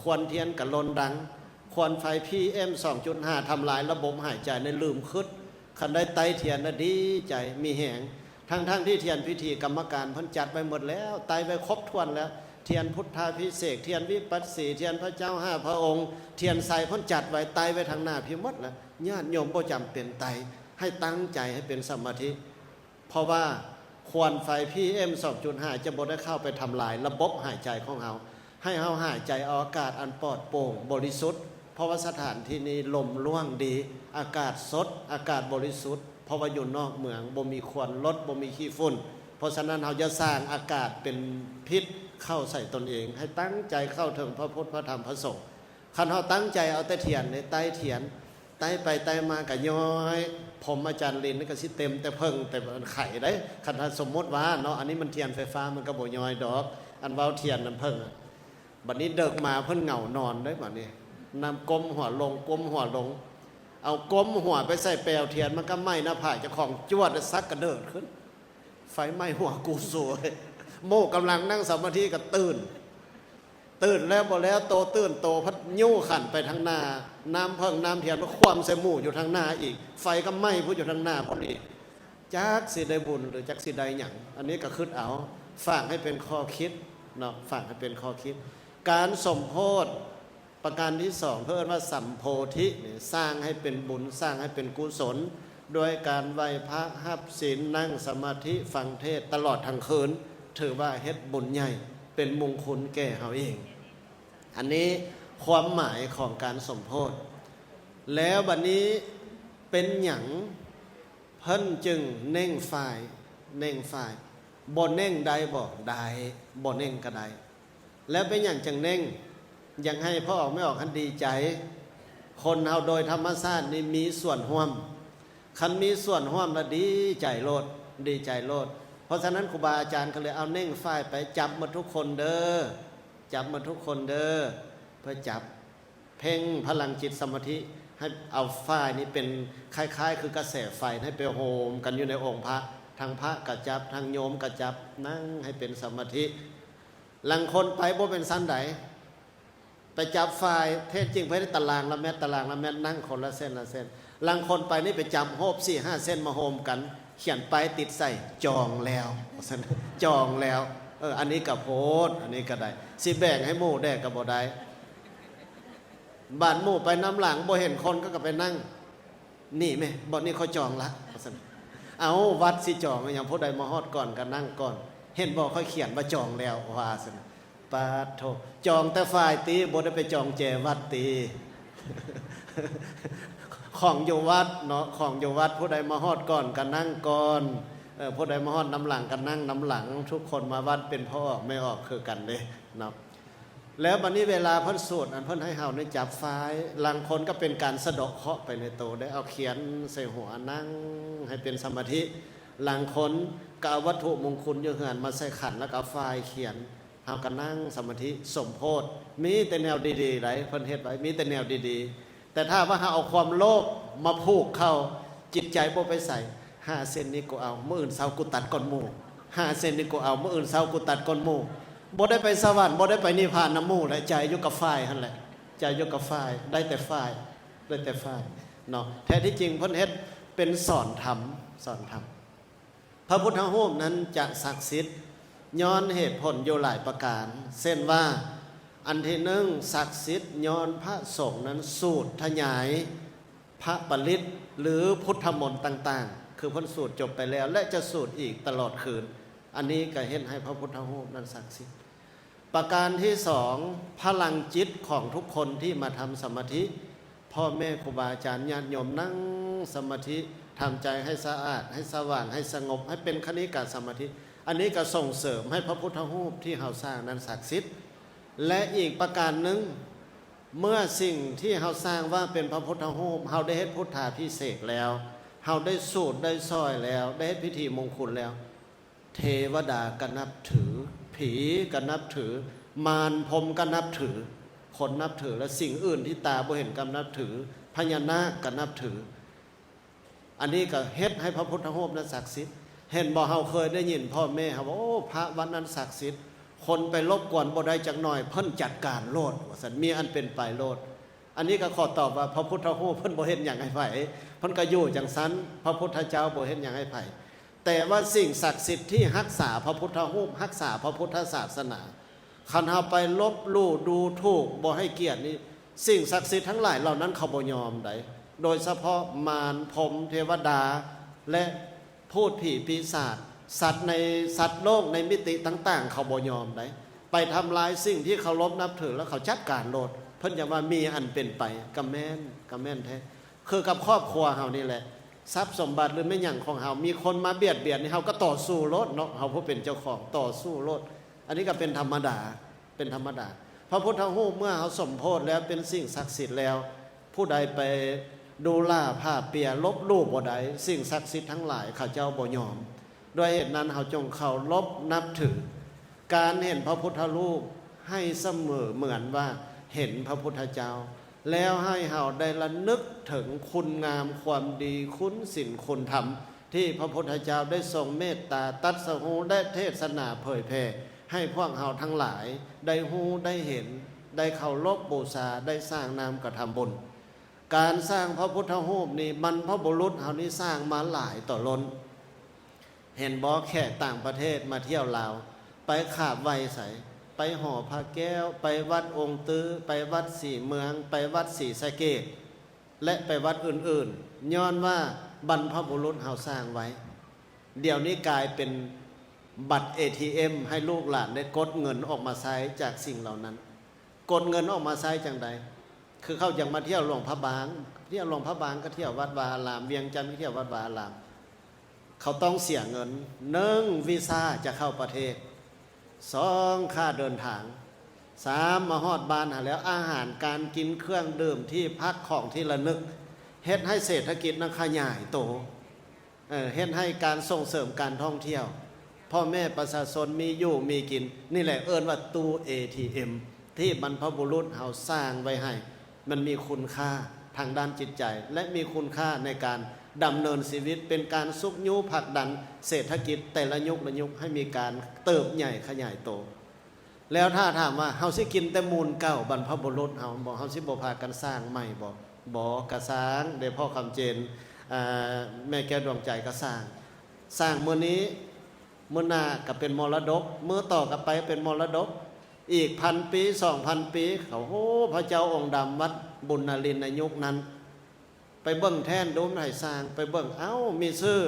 ຄວັນທຽນກໍລົນດັງ ຄວັນໄຟ ພີເອັມ ສອງຈຸດຫ້າ ທຳລາຍລະບົບຫາຍໃຈໃນລືມຄຶດ. ຄັນໄດ້ໄຕ້ທຽນນະ ດີໃຈ ມີແຮງ ທັງໆທີ່ທຽນພິທີກຳມະການເພິ່ນຈັດໄວ້ໝົດແລ້ວ ໄຕ້ໄວ້ຄົບຖ້ວນແລ້ວ ທຽນພຸດທາພິເສກ, ທຽນວິປັດສີ, ທຽນພະເຈົ້າຫ້າພະອົງ, ທຽນໄຊ ເພິ່ນຈັດໄວ້ ໄຕ້ໄວ້ທາງໜ້າພີ້ໝົດລະ. ຍາດໂຍມບໍ່ຈຳເປັນໄຕ້, ໃຫ້ຕັ້ງໃຈໃຫ້ເປັນສະມາທິ. ເພາະວ່າຄວັນໄຟ ພີເອັມ ສອງຈຸດຫ້າ ຈະບໍ່ໄດ້ເຂົ້າໄປທຳລາຍລະບົບຫາຍໃຈຂອງເຮົາ, ໃຫ້ເຮົາຫາຍໃຈເອົາອາກາດອັນປອດໂປ່ງບໍລິສຸດ, ເພາະວ່າສະຖານທີ່ນີ້ລົມລ່ວງດີ, ອາກາດສົດ, ອາກາດບໍລິສຸດ, ເພາະວ່າຢູ່ນອກເມືອງ, ບໍ່ມີຄວັນລົດ, ບໍ່ມີຂີ້ຝຸ່ນ. ເພາະສະນັ້ນເຮົາຢ່າສ້າງອາກາດເປັນພິດເຂົ້າໃສ່ຕົນເອງ, ໃຫ້ຕັ້ງໃຈເຂົ້າເຖິງພະພຸດ ພະທຳ ພະສົງ. ຄັນເຮົາຕັ້ງໃຈເອົາແຕ່ທຽນເດ້, ໄຕ້ທຽນ, ໄຕ້ໄປໄຕ້ມາກໍຍ້ອຍ, ຜົມອາຈານລິນນີ້ກໍຊິເຕັມແຕ່ເຜິ້ງແຕ່ໄຂ່ເດ້. ຄັນຖ້າສົມມຸດວ່າເນາະ, ອັນນີ້ມັນທຽນໄຟຟ້າ ມັນກໍບໍ່ຍ້ອຍດອກ, ອັນເວົ້າທຽນນຳເຜິ້ງ. ບັດນີ້ເດິກມາເພິ່ນເຫງົານອນເດ້ ບັດນີ້, ນຳກົ້ມຫົວລົງ, ກົ້ມຫົວລົງ, ເອົາກົ້ມຫົວໄປໃສ່ແປວທຽນ, ມັນກໍໄໝ້ໜ້າຜາກເຈົ້າຂອງ ຈວດ ແລ້ວສັກກະເດີດຂຶ້ນ. ໄຟໄໝ້ຫົວກູໂຊຍ. ໝູ່ກຳລັງນັ່ງສະມາທິກໍຕື່ນ, ຕື່ນແລ້ວບໍ່ແລ້ວ, ໂຕຕື່ນໂຕພັດຍູ້ຂັນໄປທາງໜ້າ, ນ້ຳເຜິ້ງນ້ຳທຽນມາຄວ່ຳໃສ່ໝູ່ຢູ່ທາງໜ້າອີກ, ໄຟກໍໄໝ້ຜູ້ຢູ່ທາງໜ້າພຸ້ນອີກ. ຈັກຊິໄດ້ບຸນ ຫຼື ຈັກຊິໄດ້ຫຍັງ, ອັນນີ້ກໍຄິດເອົາ, ຝາກໃຫ້ເປັນຂໍ້ຄິດເນາະ, ຝາກໃຫ້ເປັນຂໍ້ຄິດ. ການສົມໂພດ ປະການທີສອງ ເພິ່ນເອີ້ນວ່າສຳໂພທິນີ້, ສ້າງໃຫ້ເປັນບຸນ, ສ້າງໃຫ້ເປັນກຸສົນ, ດ້ວຍການໄຫວ້ພະ, ຮັບສິນ, ນັ່ງສະມາທິ, ຟັງເທດຕະຫຼອດທັງຄືນ, ຖືວ່າເຮັດບຸນໃຫຍ່, ເປັນມຸງຄຸນແກ່ເຮົາເອງ. ອັນນີ້ຄວາມໝາຍຂອງການສົມໂພດ. ແລ້ວບັດນີ້ເປັນຫຍັງເພິ່ນຈຶ່ງເໜັ່ງຝ້າຍ, ເໜັ່ງຝ້າຍ? ບໍ່ເໜັ່ງໄດ້ບໍ່? ໄດ້, ບໍ່ເໜັ່ງກໍໄດ້. ແລ້ວເປັນຫຍັງຈັ່ງເໜັ່ງ? ຢາກໃຫ້ພໍ່ອອກແມ່ອອກຫັ້ນດີໃຈ. ຄົນເຮົາໂດຍທຳມະຊາດນີ້ມີສ່ວນຮ່ວມ, ຄັນມີສ່ວນຮ່ວມລະດີໃຈໂລດ, ດີໃຈໂລດ. ເພາະສະນັ້ນ ຄູບາອາຈານກໍເລີຍເອົາເໜັ່ງຝ້າຍໄປ, ຈັບໝົດທຸກຄົນເດີ, ຈັບໝົດທຸກຄົນເດີ, ເພື່ອຈັບ ເພັ່ງພະລັງຈິດສະມາທິ ໃຫ້ເອົາຝ້າຍນີ້ເປັນຄ້າຍໆຄືກະແສໄຟ ໃຫ້ໄປໂຮມກັນຢູ່ໃນອົງພະ, ທັງພະກະຈັບ, ທັງໂຍມກະຈັບ, ນັ່ງໃຫ້ເປັນສະມາທິ. ລາງຄົນໄປບໍ່ເປັນຊັ້ນໃດ, ໄປຈັບຝ້າຍ, ແທ້ຈິງເພິ່ນໃຫ້ຕາລາງລະແມັດ, ຕາລາງລະແມັດ, ນັ່ງຄົນລະເສັ້ນລະເສັ້ນ. ລາງຄົນໄປນີ້ໄປຈັບໂຮບສີ່ຫ້າເສັ້ນມາໂຮມກັນ, ຂຽນປ້າຍຕິດໃສ່ ຈອງແລ້ວ ວ່າຊັ້ນ, ຈອງແລ້ວ. ເອີ ອັນນີ້ກະໂພດ, ອັນນີ້ກະໄດ້, ຊິແບ່ງໃຫ້ໝູ່ແດ່ກະບໍ່ໄດ້. ບາດໝູ່ໄປນຳຫຼັງ ບໍ່ເຫັນຄົນ ເຂົາກະໄປນັ່ງ, ນີ້ແມະ ບ່ອນນີ້ຂ້ອຍຈອງລະ ວ່າຊັ້ນ. ເອົ້າ ວັດຊິຈອງຫຍັງ, ຜູ້ໃດມາຮອດກ່ອນກະນັ່ງກ່ອນ, ເຫັນບໍ່ ຂ້ອຍຂຽນວ່າຈອງແລ້ວ ວ່າຊັ້ນ. ປາດໂທ, ຈອງແຕ່ຝ້າຍຕິ, ບໍ່ໄດ້ໄປຈອງແຈວັດຕິ. ຂອງຢູ່ວັດເນາະ, ຂອງຢູ່ວັດ, ຜູ້ໃດມາຮອດກ່ອນກະນັ່ງກ່ອນ, ເອີ ຜູ້ໃດມາຮອດນຳຫຼັງກະນັ່ງນຳຫຼັງ. ທຸກຄົນມາວັດເປັນພໍ່ອອກແມ່ອອກຄືກັນເດ້ເນາະ. ແລ້ວບັດນີ້ເວລາເພິ່ນສູດ ອັນເພິ່ນໃຫ້ເຮົານີ້ຈັບຝ້າຍ, ລາງຄົນກໍເປັນການສະເດາະເຄາະໄປໃນໂຕ, ໄດ້ເອົາຂຽນໃສ່ຫົວ, ນັ່ງໃຫ້ເປັນສະມາທິ. ລາງຄົນກໍເອົາວັດຖຸມຸງຄຸນຢູ່ເຮືອນມາໃສ່ຂັນ ແລ້ວກໍເອົາຝ້າຍຂຽນ. ເຮົາກໍນັ່ງສະມາທິສົມໂພດ, ມີແຕ່ແນວດີໆໃດ໋ ເພິ່ນເຮັດໄວ້, ມີແຕ່ແນວດີໆ. ແຕ່ຖ້າວ່າເຮົາເອົາຄວາມໂລບມາຜູກເຂົ້າ, ຈິດໃຈບໍ່ໄປໃສ. ຫ້າເສັ້ນນີ້ກູເອົາ, ມື້ອື່ນເຊົ້າກູຕັດກ່ອນໝູ່. ຫ້າເສັ້ນນີ້ກູເອົາ, ມື້ອື່ນເຊົ້າກູຕັດກ່ອນໝູ່. ບໍ່ໄດ້ໄປສະຫວັນ, ບໍ່ໄດ້ໄປນິບພານນຳໝູ່ແຫຼະ, ໃຈຢູ່ກັບຝ້າຍຫັ້ນແຫຼະ, ໃຈຢູ່ກັບຝ້າຍ, ໄດ້ແຕ່ຝ້າຍ, ໄດ້ແຕ່ຝ້າຍເນາະ. ແທ້ທີ່ຈິງເພິ່ນເຮັດເປັນສອນທຳ, ສອນທຳ. ພະພຸດທະຮູບນັ້ນຈະສັກສິດຍ້ອນເຫດຜົນຢູ່ຫຼາຍປະການ, ເຊັ່ນວ່າ ອັນທີໜຶ່ງ ສັກສິດຍ້ອນພະສົງນັ້ນສູດທະຍາຍພະປະລິດ ຫຼື ພຸດທະມົນຕ່າງໆ, ຄືເພິ່ນສູດຈົບໄປແລ້ວ ແລະ ຈະສູດອີກຕະຫຼອດຄືນ. ອັນນີ້ກໍເຮັດໃຫ້ພະພຸດທະຮູບນັ້ນສັກສິດ. ປະການທີສອງ ພະລັງຈິດຂອງທຸກຄົນທີ່ມາທຳສະມາທິ, ພໍ່ແມ່ຄູບາອາຈານ ຍາດໂຍມນັ່ງສະມາທິ, ທຳໃຈໃຫ້ສະອາດ, ໃຫ້ສະຫວ່າງ, ໃຫ້ສະຫງົບ, ໃຫ້ເປັນຄະນິກະສະມາທິ. ອັນນີ້ກໍສົ່ງເສີມໃຫ້ພະພຸດທະຮູບທີ່ເຮົາສ້າງນັ້ນສັກສິດ. ແລະ ອີກປະການໜຶ່ງ, ເມື່ອສິ່ງທີ່ເຮົາສ້າງວ່າເປັນພະພຸດທະຮູບ, ເຮົາໄດ້ເຮັດພຸດທາພິເສກແລ້ວ, ເຮົາໄດ້ສູດໄດ້ຊ່ອຍແລ້ວ, ໄດ້ເຮັດພິທີມຸງຄຸນແລ້ວ, ເທວະດາກໍນັບຖື, ຜີກໍນັບຖື, ມານພົມກໍນັບຖື, ຄົນນັບຖື ແລະ ສິ່ງອື່ນທີ່ຕາບໍ່ເຫັນກໍນັບຖື, ພະຍານາກກໍນັບຖື. ອັນນີ້ກໍເຮັດໃຫ້ພະພຸດທະຮູບນັ້ນສັກສິດ. ເຫັນບໍ່, ເຮົາເຄີຍໄດ້ຍິນພໍ່ແມ່ເຮົາວ່າ ໂອ້ ພະວັດນັ້ນສັກສິດ, ຄົນໄປລົບກວນບໍ່ໄດ້ຈັກໜ້ອຍ, ເພິ່ນຈັດການໂລດ ວ່າຊັ້ນ, ມີອັນເປັນໄປໂລດ. ອັນນີ້ກໍຂໍຕອບວ່າ ພະພຸດທະຮູບເພິ່ນບໍ່ເຮັດຫຍັງໃຫ້ໃຜ, ເພິ່ນກໍຢູ່ຈັ່ງຊັ້ນ, ພະພຸດທະເຈົ້າບໍ່ເຮັດຫຍັງໃຫ້ໃຜ. ແຕ່ວ່າສິ່ງສັກສິດທີ່ຮັກສາພະພຸດທະຮູບ, ຮັກສາພະພຸດທະສາສະໜາ, ຄັນເຮົາໄປລົບຫຼູ່ດູຖູກ ບໍ່ໃຫ້ກຽດນີ້ ສິ່ງສັກສິດທັງຫຼາຍເຫຼົ່ານັ້ນເຂົາບໍ່ຍອມໃດ໋ ໂດຍສະເພາະມານ ພົມ ເທວະດາ ແລະ ພູດຜີປີສາດ ສັດໃນ ສັດໂລກໃນມິຕິຕ່າງໆ ເຂົາບໍ່ຍອມໃດ໋ ໄປທຳລາຍສິ່ງທີ່ເຄົາລົບນັບຖື ແລ້ວເຂົາຈັດການໂລດ ເພິ່ນຈັ່ງວ່າມີອັນເປັນໄປ ກະແມ່ນ ກະແມ່ນແທ້ ຄືກັບຄອບຄົວເຮົານີ້ແຫຼະ ຊັບສົມບັດ ຫຼື ແມ່ນຫຍັງຂອງເຮົາ ມີຄົນມາບຽດບຽນນີ້ ເຮົາກໍຕໍ່ສູ້ໂລດເນາະ ເຮົາຜູ້ເປັນເຈົ້າຂອງ ຕໍ່ສູ້ໂລດ ອັນນີ້ກໍເປັນທຳມະດາ ເປັນທຳມະດາ ພະພຸດທະຮູບເມື່ອເຮົາສົມໂພດແລ້ວ ເປັນສິ່ງສັກສິດແລ້ວ ຜູ້ໃດໄປດູຫຼ້າຜາເປຍ ລົບຫຼູ່ບໍ່ໄດ້ ສິ່ງສັກສິດທັງຫຼາຍເຂົາເຈົ້າບໍ່ຍອມ ດ້ວຍເຫດນັ້ນເຮົາຈົ່ງເຄົາລົບນັບຖື ການເຫັນພະພຸດທະຮູບໃຫ້ສະເໝີເໝືອນວ່າເຫັນພະພຸດທະເຈົ້າ ແລ້ວໃຫ້ເຮົາໄດ້ລະນຶກເຖິງຄຸນງາມຄວາມດີ ຄຸນສິນຄຸນທຳ ທີ່ພະພຸດທະເຈົ້າໄດ້ຊົງເມດຕາຕັດສະຮູ້ ແລະ ເທດສະໜາເຜີຍແຜ່ໃຫ້ພວກເຮົາທັງຫຼາຍໄດ້ຮູ້ໄດ້ເຫັນ ໄດ້ເຄົາລົບບູຊາ ໄດ້ສ້າງນາມກະທຳບຸນ. ການສ້າງພະພຸດທະຮູບນີ້ ບັນພະບຸລຸດເຮົານີ້ສ້າງມາຫຼາຍຕໍ່ລົ້ນ. ເຫັນບໍ່ ແຂກຕ່າງປະເທດມາທ່ຽວລາວ ໄປຂາບໄຫວ້ໃສ? ໄປຫໍພະແກ້ວ, ໄປວັດອົງຕື້, ໄປວັດສີເມືອງ, ໄປວັດສີສະເກດ ແລະ ໄປວັດອື່ນໆ ຍ້ອນວ່າບັນພະບຸລຸດເຮົາສ້າງໄວ້. ດຽວນີ້ກາຍເປັນບັດເອທີເອັມ ໃຫ້ລູກຫຼານໄດ້ກົດເງິນອອກມາໃຊ້ຈາກສິ່ງເຫຼົ່ານັ້ນ. ກົດເງິນອອກມາໃຊ້ຈັ່ງໃດ? ຄືເຂົາຢາກມາທ່ຽວຫຼວງພະບາງ, ທ່ຽວຫຼວງພະບາງກໍທ່ຽວວັດວາອາລາມ, ວຽງຈັນກໍທ່ຽວວັດວາອາລາມ. ເຂົາຕ້ອງເສຍເງິນ, ໜຶ່ງ ວີຊາຈະເຂົ້າປະເທດ, ສອງ ຄ່າເດີນທາງ, ສາມ ມາຮອດບ້ານຫັ້ນແລ້ວ ອາຫານການກິນ ເຄື່ອງດື່ມ ທີ່ພັກ ຂອງທີ່ລະນຶກ ເຮັດໃຫ້ເສດຖະກິດນັ້ນຂະຫຍາຍໂຕ, ເອີ ເຮັດໃຫ້ການສົ່ງເສີມການທ່ອງທ່ຽວ ພໍ່ແມ່ປະຊາຊົນມີຢູ່ມີກິນ, ນີ້ແຫຼະເອີ້ນວ່າຕູ້ເອທີເອັມ ທີ່ບັນພະບຸລຸດເຮົາສ້າງໄວ້ໃຫ້ ມັນມີຄຸນຄ່າທາງດ້ານຈິດໃຈ ແລະ ມີຄຸນຄ່າໃນການດຳເນີນຊີວິດ ເປັນການຊຸກຍູ້ຜັກດັນເສດຖະກິດແຕ່ລະຍຸກລະຍຸກໃຫ້ມີການເຕີບໃຫຍ່ຂະຫຍາຍໂຕ. ແລ້ວຖ້າຖາມວ່າເຮົາຊິກິນແຕ່ມູນເກົ່າບັນພະບຸລຸດເຮົາບໍ? ເຮົາຊິບໍ່ພາກັນສ້າງໃໝ່ບໍ? ບໍ່, ກະສ້າງເດ້ພໍ່ຄຳເຈນ, ອາ, ແມ່ແກ້ວດວງໃຈກະສ້າງ. ສ້າງມື້ນີ້, ມື້ໜ້າກະເປັນມໍລະດົກ, ມື້ຕໍ່ກັນໄປເປັນມໍລະດົກ. ອີກພັນປີ, ສອງພັນປີ, ເຂົາ, ໂອ້, ພະເຈົ້າອົງດຳວັດບຸນນາລິນໃນຍຸກນັ້ນ ໄປເບິ່ງແທ່ນດູ ໃຫ້ສ້າງໄປເບິ່ງ ເອົ້າ ມີຊື່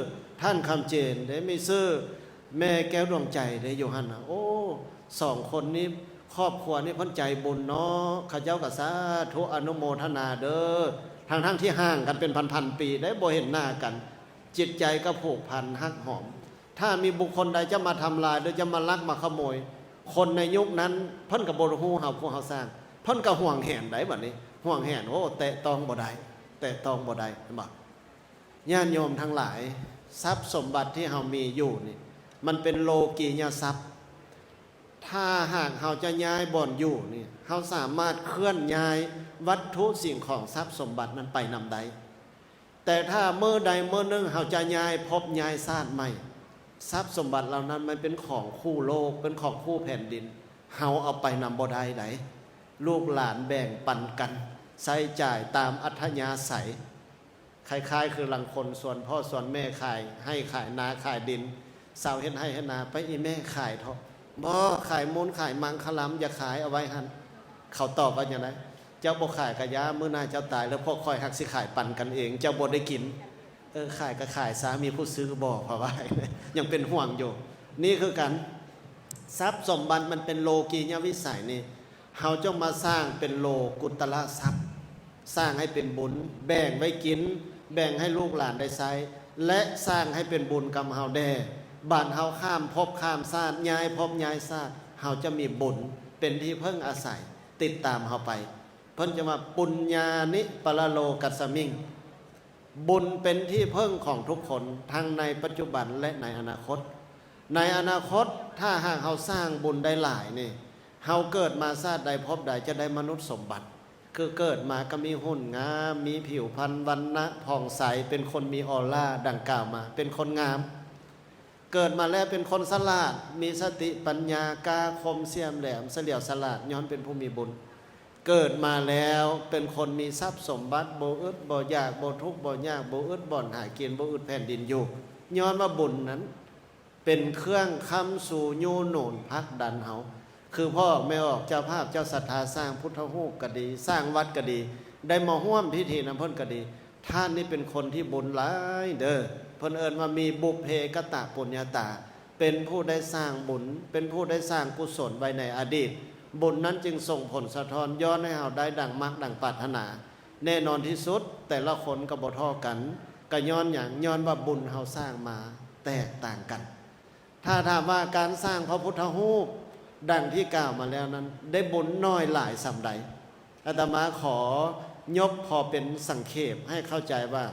ທ່ານຄຳເຈນເດ້ ມີຊື່ແມ່ແກ້ວດວງໃຈເດ້ ຢູ່ຫັ້ນນະ. ໂອ້ ສອງຄົນນີ້ ຄອບຄົວນີ້ເພິ່ນໃຈບຸນເນາະ, ເຂົາເຈົ້າກໍສາທຸອະນຸໂມທະນາເດີ. ທັງໆທີ່ຫ່າງກັນເປັນພັນໆປີໄດ້ ບໍ່ເຫັນໜ້າກັນ, ຈິດໃຈກໍຜູກພັນຮັກຫອມ. ຖ້າມີບຸກຄົນໃດຈະມາທຳລາຍ ຫຼື ຈະມາລັກມາຂະໂມຍ, ຄົນໃນຍຸກນັ້ນເພິ່ນກໍບໍ່ຮູ້ເຮົາ ພວກເຮົາສ້າງ, ເພິ່ນກໍຫວງແຫນໃດ໋ບັດນີ້, ຫວງແຫນ, ໂອ້ ແຕະຕ້ອງບໍ່ໄດ້, ແຕະຕ້ອງບໍ່ໄດ້, ເຫັນບໍ່? ຍາດໂຍມທັງຫຼາຍ, ຊັບສົມບັດທີ່ເຮົາມີຢູ່ນີ້ ມັນເປັນໂລກີຍະຊັບ. ຖ້າຫາກເຮົາຈະຍ້າຍບ່ອນຢູ່ນີ້, ເຮົາສາມາດເຄື່ອນຍ້າຍວັດຖຸສິ່ງຂອງຊັບສົມບັດນັ້ນໄປນຳໄດ້. ແຕ່ຖ້າມື້ໃດມື້ໜຶ່ງເຮົາຈະຍ້າຍພົບຍ້າຍຊາດໃໝ່, ຊັບສົມບັດເຫຼົ່ານັ້ນມັນເປັນຂອງຄູ່ໂລກ, ເປັນຂອງຄູ່ແຜ່ນດິນ, ເຮົາເອົາໄປນຳບໍ່ໄດ້ໃດ໋. ລູກຫຼານແບ່ງປັນກັນໃຊ້ຈ່າຍຕາມອັດທະຍາໄສ. ຄ້າຍໆຄືລາງຄົນຊວນພໍ່ຊວນແມ່ຂາຍໄຮ່ຂາຍນາຂາຍດິນ, ສາວເຮັດໄຮ່ເຮັດນາ, ໄປອີແມ່ຂາຍເຖາະ. ບໍ່, ຂາຍມູນຂາຍມັງຄະລຳ, ຢ່າຂາຍ, ເອົາໄວ້ຫັ້ນ. ເຂົາຕອບວ່າຈັ່ງໃດ? ເຈົ້າບໍ່ຂາຍກະຢ່າ, ມື້ໜ້າເຈົ້າຕາຍແລ້ວ ພວກຂ້ອຍຫາກຊິຂາຍປັນກັນເອງ, ເຈົ້າບໍ່ໄດ້ກິນ. ເອີ, ຂາຍກະຂາຍຊະ, ມີຜູ້ຊື້ບໍ່? ເຂົາວ່າ ຍັງເປັນຫ່ວງຢູ່. ນີ້ຄືກັນ, ຊັບສົມບັດມັນເປັນໂລກີຍະວິໄສນີ້, ເຮົາຈົ່ງມາສ້າງເປັນໂລກຸດຕະລະຊັບ, ສ້າງໃຫ້ເປັນບຸນ, ແບ່ງໄວ້ກິນ, ແບ່ງໃຫ້ລູກຫຼານໄດ້ໃຊ້ ແລະ ສ້າງໃຫ້ເປັນບຸນກັບເຮົາແດ່. ບາດເຮົາຂ້າມພົບຂ້າມຊາດ, ຍ້າຍພົບຍ້າຍຊາດ, ເຮົາຈະມີບຸນເປັນທີ່ເພິ່ງອາໄສ ຕິດຕາມເຮົາໄປ. ເພິ່ນຈະວ່າ ປຸນຍານິປະລະໂລກັດສະມິງ, ບຸນເປັນທີ່ເພິ່ງຂອງທຸກຄົນ ທັງໃນປັດຈຸບັນ ແລະ ໃນອະນາຄົດ. ໃນອະນາຄົດ ຖ້າຫາກເຮົາສ້າງບຸນໄດ້ຫຼາຍນີ້, ເຮົາເກີດມາຊາດໃດພົບໃດຈະໄດ້ມະນຸດສົມບັດ, ຄືເກີດມາກໍມີຫຸ່ນງາມ, ມີຜິວພັນວັນນະຜ່ອງໃສ, ເປັນຄົນມີອອລາ ດັ່ງກ່າວມາ, ເປັນຄົນງາມ. ເກີດມາແລ້ວເປັນຄົນສະຫຼາດ, ມີສະຕິປັນຍາ, ກ້າຄົມ, ສ່ຽມແຫຼມ, ສະຫຼຽວສະຫຼາດ, ຍ້ອນເປັນຜູ້ມີບຸນ. ເກີດມາແລ້ວເປັນຄົນມີຊັບສົມບັດ, ບໍ່ອຶດບໍ່ຢາກ, ບໍ່ທຸກບໍ່ຍາກ, ບໍ່ອຶດບ່ອນຫາກິນ, ບໍ່ອຶດແຜ່ນດິນຢູ່, ຍ້ອນວ່າບຸນນັ້ນເປັນເຄື່ອງຄ້ຳຊູ, ຍູ້ໜູນ, ຜັກດັນເຮົາ. ເ ຄືພໍ່ອອກແມ່ອອກ ເຈົ້າພາບເຈົ້າສັດທາ ສ້າງພຸດທະຮູບກໍດີ ສ້າງວັດກໍດີ ໄດ້ມາຮ່ວມພິທີນຳເພິ່ນກໍດີ ທ່ານນີ້ເປັນຄົນທີ່ບຸນຫຼາຍເດີ້. ເພິ່ນເອີ້ນວ່າມີບຸບເພກະຕະປຸນຍະຕາ ເປັນຜູ້ໄດ້ສ້າງບຸນ ເປັນຜູ້ໄດ້ສ້າງກຸສົນໄວ້ໃນອະດີດ ບຸນນັ້ນຈຶ່ງສົ່ງຜົນສະທ້ອນ ຍ້ອນໃຫ້ເຮົາໄດ້ດັ່ງມັກດັ່ງປາດຖະໜາ. ແນ່ນອນທີ່ສຸດ ແຕ່ລະຄົນກໍບໍ່ທໍ່ກັນ ກໍຍ້ອນຫຍັງ? ຍ້ອນວ່າບຸນເຮົາສ້າງມາແຕກຕ່າງກັນ. ຖ້າຖາມວ່າການສ້າງພະພຸດທະຮູບ ດັ່ງທີ່ກ່າວມາແລ້ວນັ້ນ ໄດ້ບຸນໜ້ອຍຫຼາຍສ່ຳໃດ? ອາດຕະມາຂໍຍົກພໍເປັນສັງເຂບໃຫ້ເຂົ້າໃຈວ່າ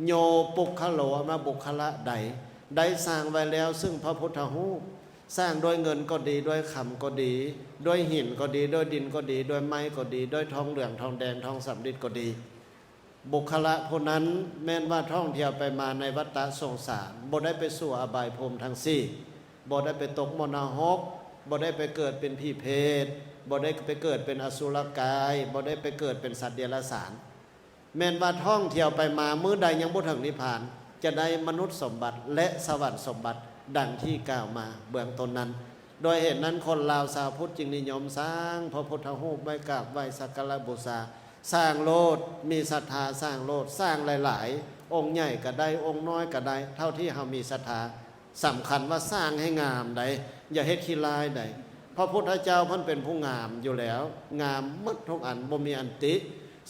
ໂຍປຸກຄະໂລ ອະມະບຸກຄະລະໃດ ໄດ້ສ້າງໄວ້ແລ້ວຊຶ່ງພະພຸດທະຮູບ ສ້າງດ້ວຍເງິນກໍດີ ດ້ວຍຄຳກໍດີ ດ້ວຍຫີນກໍດີ ດ້ວຍດິນກໍດີ ດ້ວຍໄມ້ກໍດີ ດ້ວຍທອງເຫຼືອງ ທອງແດງ ທອງສຳລິດກໍດີ ບຸກຄະລະຜູ້ນັ້ນແມ່ນວ່າທ່ອງທ່ຽວໄປມາໃນວັດຕະສົງສານ ບໍ່ໄດ້ໄປສູ່ອະບາຍພູມທັງສີ່ ບໍ່ໄດ້ໄປຕົກມໍນະຮົກ ບໍ່ໄດ້ໄປເກີດເປັນຜີເພດ ບໍ່ໄດ້ໄປເກີດເປັນອະສຸລະກາຍ ບໍ່ໄດ້ໄປເກີດເປັນສັດເດຍລະສານ. ແມ່ນວ່າທ່ອງທ່ຽວໄປມາ ມື້ໃດຍັງບໍ່ເຖິງນິບພານ ຈະໄດ້ມະນຸດສົມບັດ ແລະ ສະຫວັນສົມບັດ ດັ່ງທີ່ກ່າວມາເບື້ອງຕົ້ນນັ້ນ. ດ້ວຍເຫດນັ້ນ ຄົນລາວຊາວພຸດຈຶ່ງນິຍົມສ້າງພະພຸດທະຮູບໄວ້ກາບໄຫວ້ສັກກາລະບູຊາ. ສ້າງໂລດ, ມີສັດທາສ້າງໂລດ, ສ້າງຫຼາຍໆ, ອົງໃຫຍ່ກໍໄດ້, ອົງນ້ອຍກໍໄດ້, ເທົ່າທີ່ເຮົາມີສັດທາ. ສຳຄັນວ່າສ້າງໃຫ້ງາມໃດ໋, ຢ່າເຮັດຂີ້ລ້າຍໃດ໋. ພະພຸດທະເຈົ້າເພິ່ນເປັນຜູ້ງາມຢູ່ແລ້ວ, ງາມໝົດທຸກອັນ, ບໍ່ມີອັນຕິ.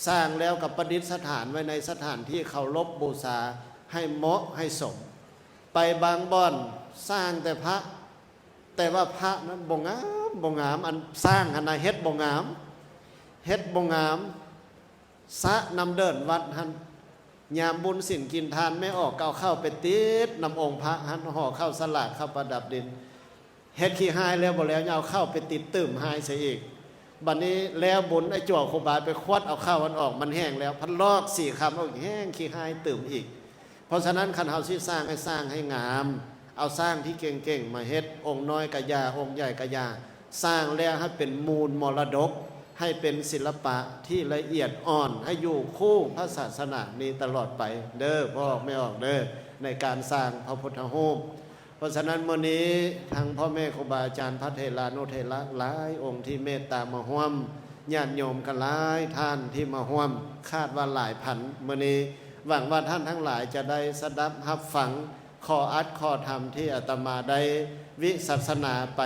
ສ້າງແລ້ວກໍປະດິດສະຖານໄວ້ໃນສະຖານທີ່ເຄົາລົບບູຊາໃຫ້ເໝາະໃຫ້ສົມ. ໄປບາງບ່ອນສ້າງແຕ່ພະ, ແຕ່ວ່າພະນັ້ນບໍ່ງາມ, ບໍ່ງາມ, ອັນສ້າງຫັ້ນນະເຮັດບໍ່ງາມ, ເຮັດບໍ່ງາມ. ສະນ້ຳເດີ່ນວັດຫັ້ນ ຍາມບຸນສິນກິນທານ ແມ່ອອກກໍເອົາເຂົ້າໄປຕິດນຳອົງພະຫັ້ນ, ຫໍ່ເຂົ້າສະຫຼາກ ເຂົ້າປະດັບດິນ. ເຮັດຂີ້ຮ້າຍແລ້ວບໍ່ແລ້ວ ຍັງເອົາເຂົ້າໄປຕິດຕື່ມຮ້າຍເສຍອີກ. ບັດນີ້ແລ້ວບຸນ ໄອ້ຈົວຄູບາໄປຂວັດເອົາເຂົ້າອັນອອກ ມັນແຫ້ງແລ້ວ ພັດລອກສີຄຳອອກ ແຫ້ງຂີ້ຮ້າຍຕື່ມອີກ. ເພາະສະນັ້ນ ຄັນເຮົາຊິສ້າງ ໃຫ້ສ້າງໃຫ້ງາມ, ເອົາສ້າງທີ່ເກັ່ງໆມາເຮັດ, ອົງນ້ອຍກະຢ່າ, ອົງໃຫຍ່ກະຢ່າ, ສ້າງແລ້ວໃຫ້ເປັນມູນມໍລະດົກ, ໃຫ້ເປັນສິລະປະທີ່ລະອຽດອ່ອນ, ໃຫ້ຢູ່ຄູ່ພະສາສະໜານີ້ຕະຫຼອດໄປເດີ້ ພໍ່ອອກແມ່ອອກເດີ້ ໃນການສ້າງພະພຸດທະຮູບ. ເພາະສະນັ້ນ ມື້ນີ້ທັງພໍ່ແມ່ຄູບາອາຈານ ພະເຖລານຸເຖລະຫຼາຍອົງທີ່ເມດຕາມາຮ່ວມ, ຍາດໂຍມກໍຫຼາຍທ່ານທີ່ມາຮ່ວມ, ຄາດວ່າຫຼາຍພັນມື້ນີ້. ຫວັງວ່າທ່ານທັງຫຼາຍຈະໄດ້ສະດັບຮັບຟັງຂໍ້ອັດຂໍ້ທຳທີ່ອາດຕະມາໄດ້ວິສັດສະນາໄປ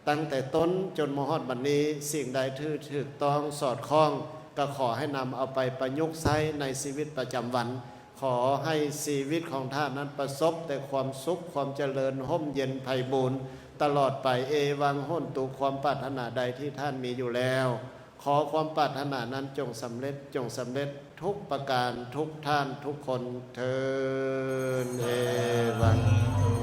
ຕັ້ງແຕ່ຕົ້ນຈົນມາຮອດບັດນີ້, ສິ່ງໃດທີ່ຖືກຕ້ອງສອດຄ່ອງ ກໍຂໍໃຫ້ນຳເອົາໄປປະຍຸກໃຊ້ໃນຊີວິດປະຈຳວັນ. ຂໍໃຫ້ຊີວິດຂອງທ່ານນັ້ນປະສົບແຕ່ຄວາມສຸກ, ຄວາມຈະເລີນ, ຮົ່ມເຢັນໄພບູນຕະຫຼອດໄປ. ເອວັງໂຫນຕຸ, ຄວາມປາດຖະໜາໃດທີ່ທ່ານມີຢູ່ແລ້ວ, ຂໍຄວາມປາດຖະໜານັ້ນຈົ່ງສຳເລັດ, ຈົ່ງສຳເລັດທຸກປະການ, ທຸກທ່ານ, ທຸກຄົນເທີ້ນ. ເອວັງ.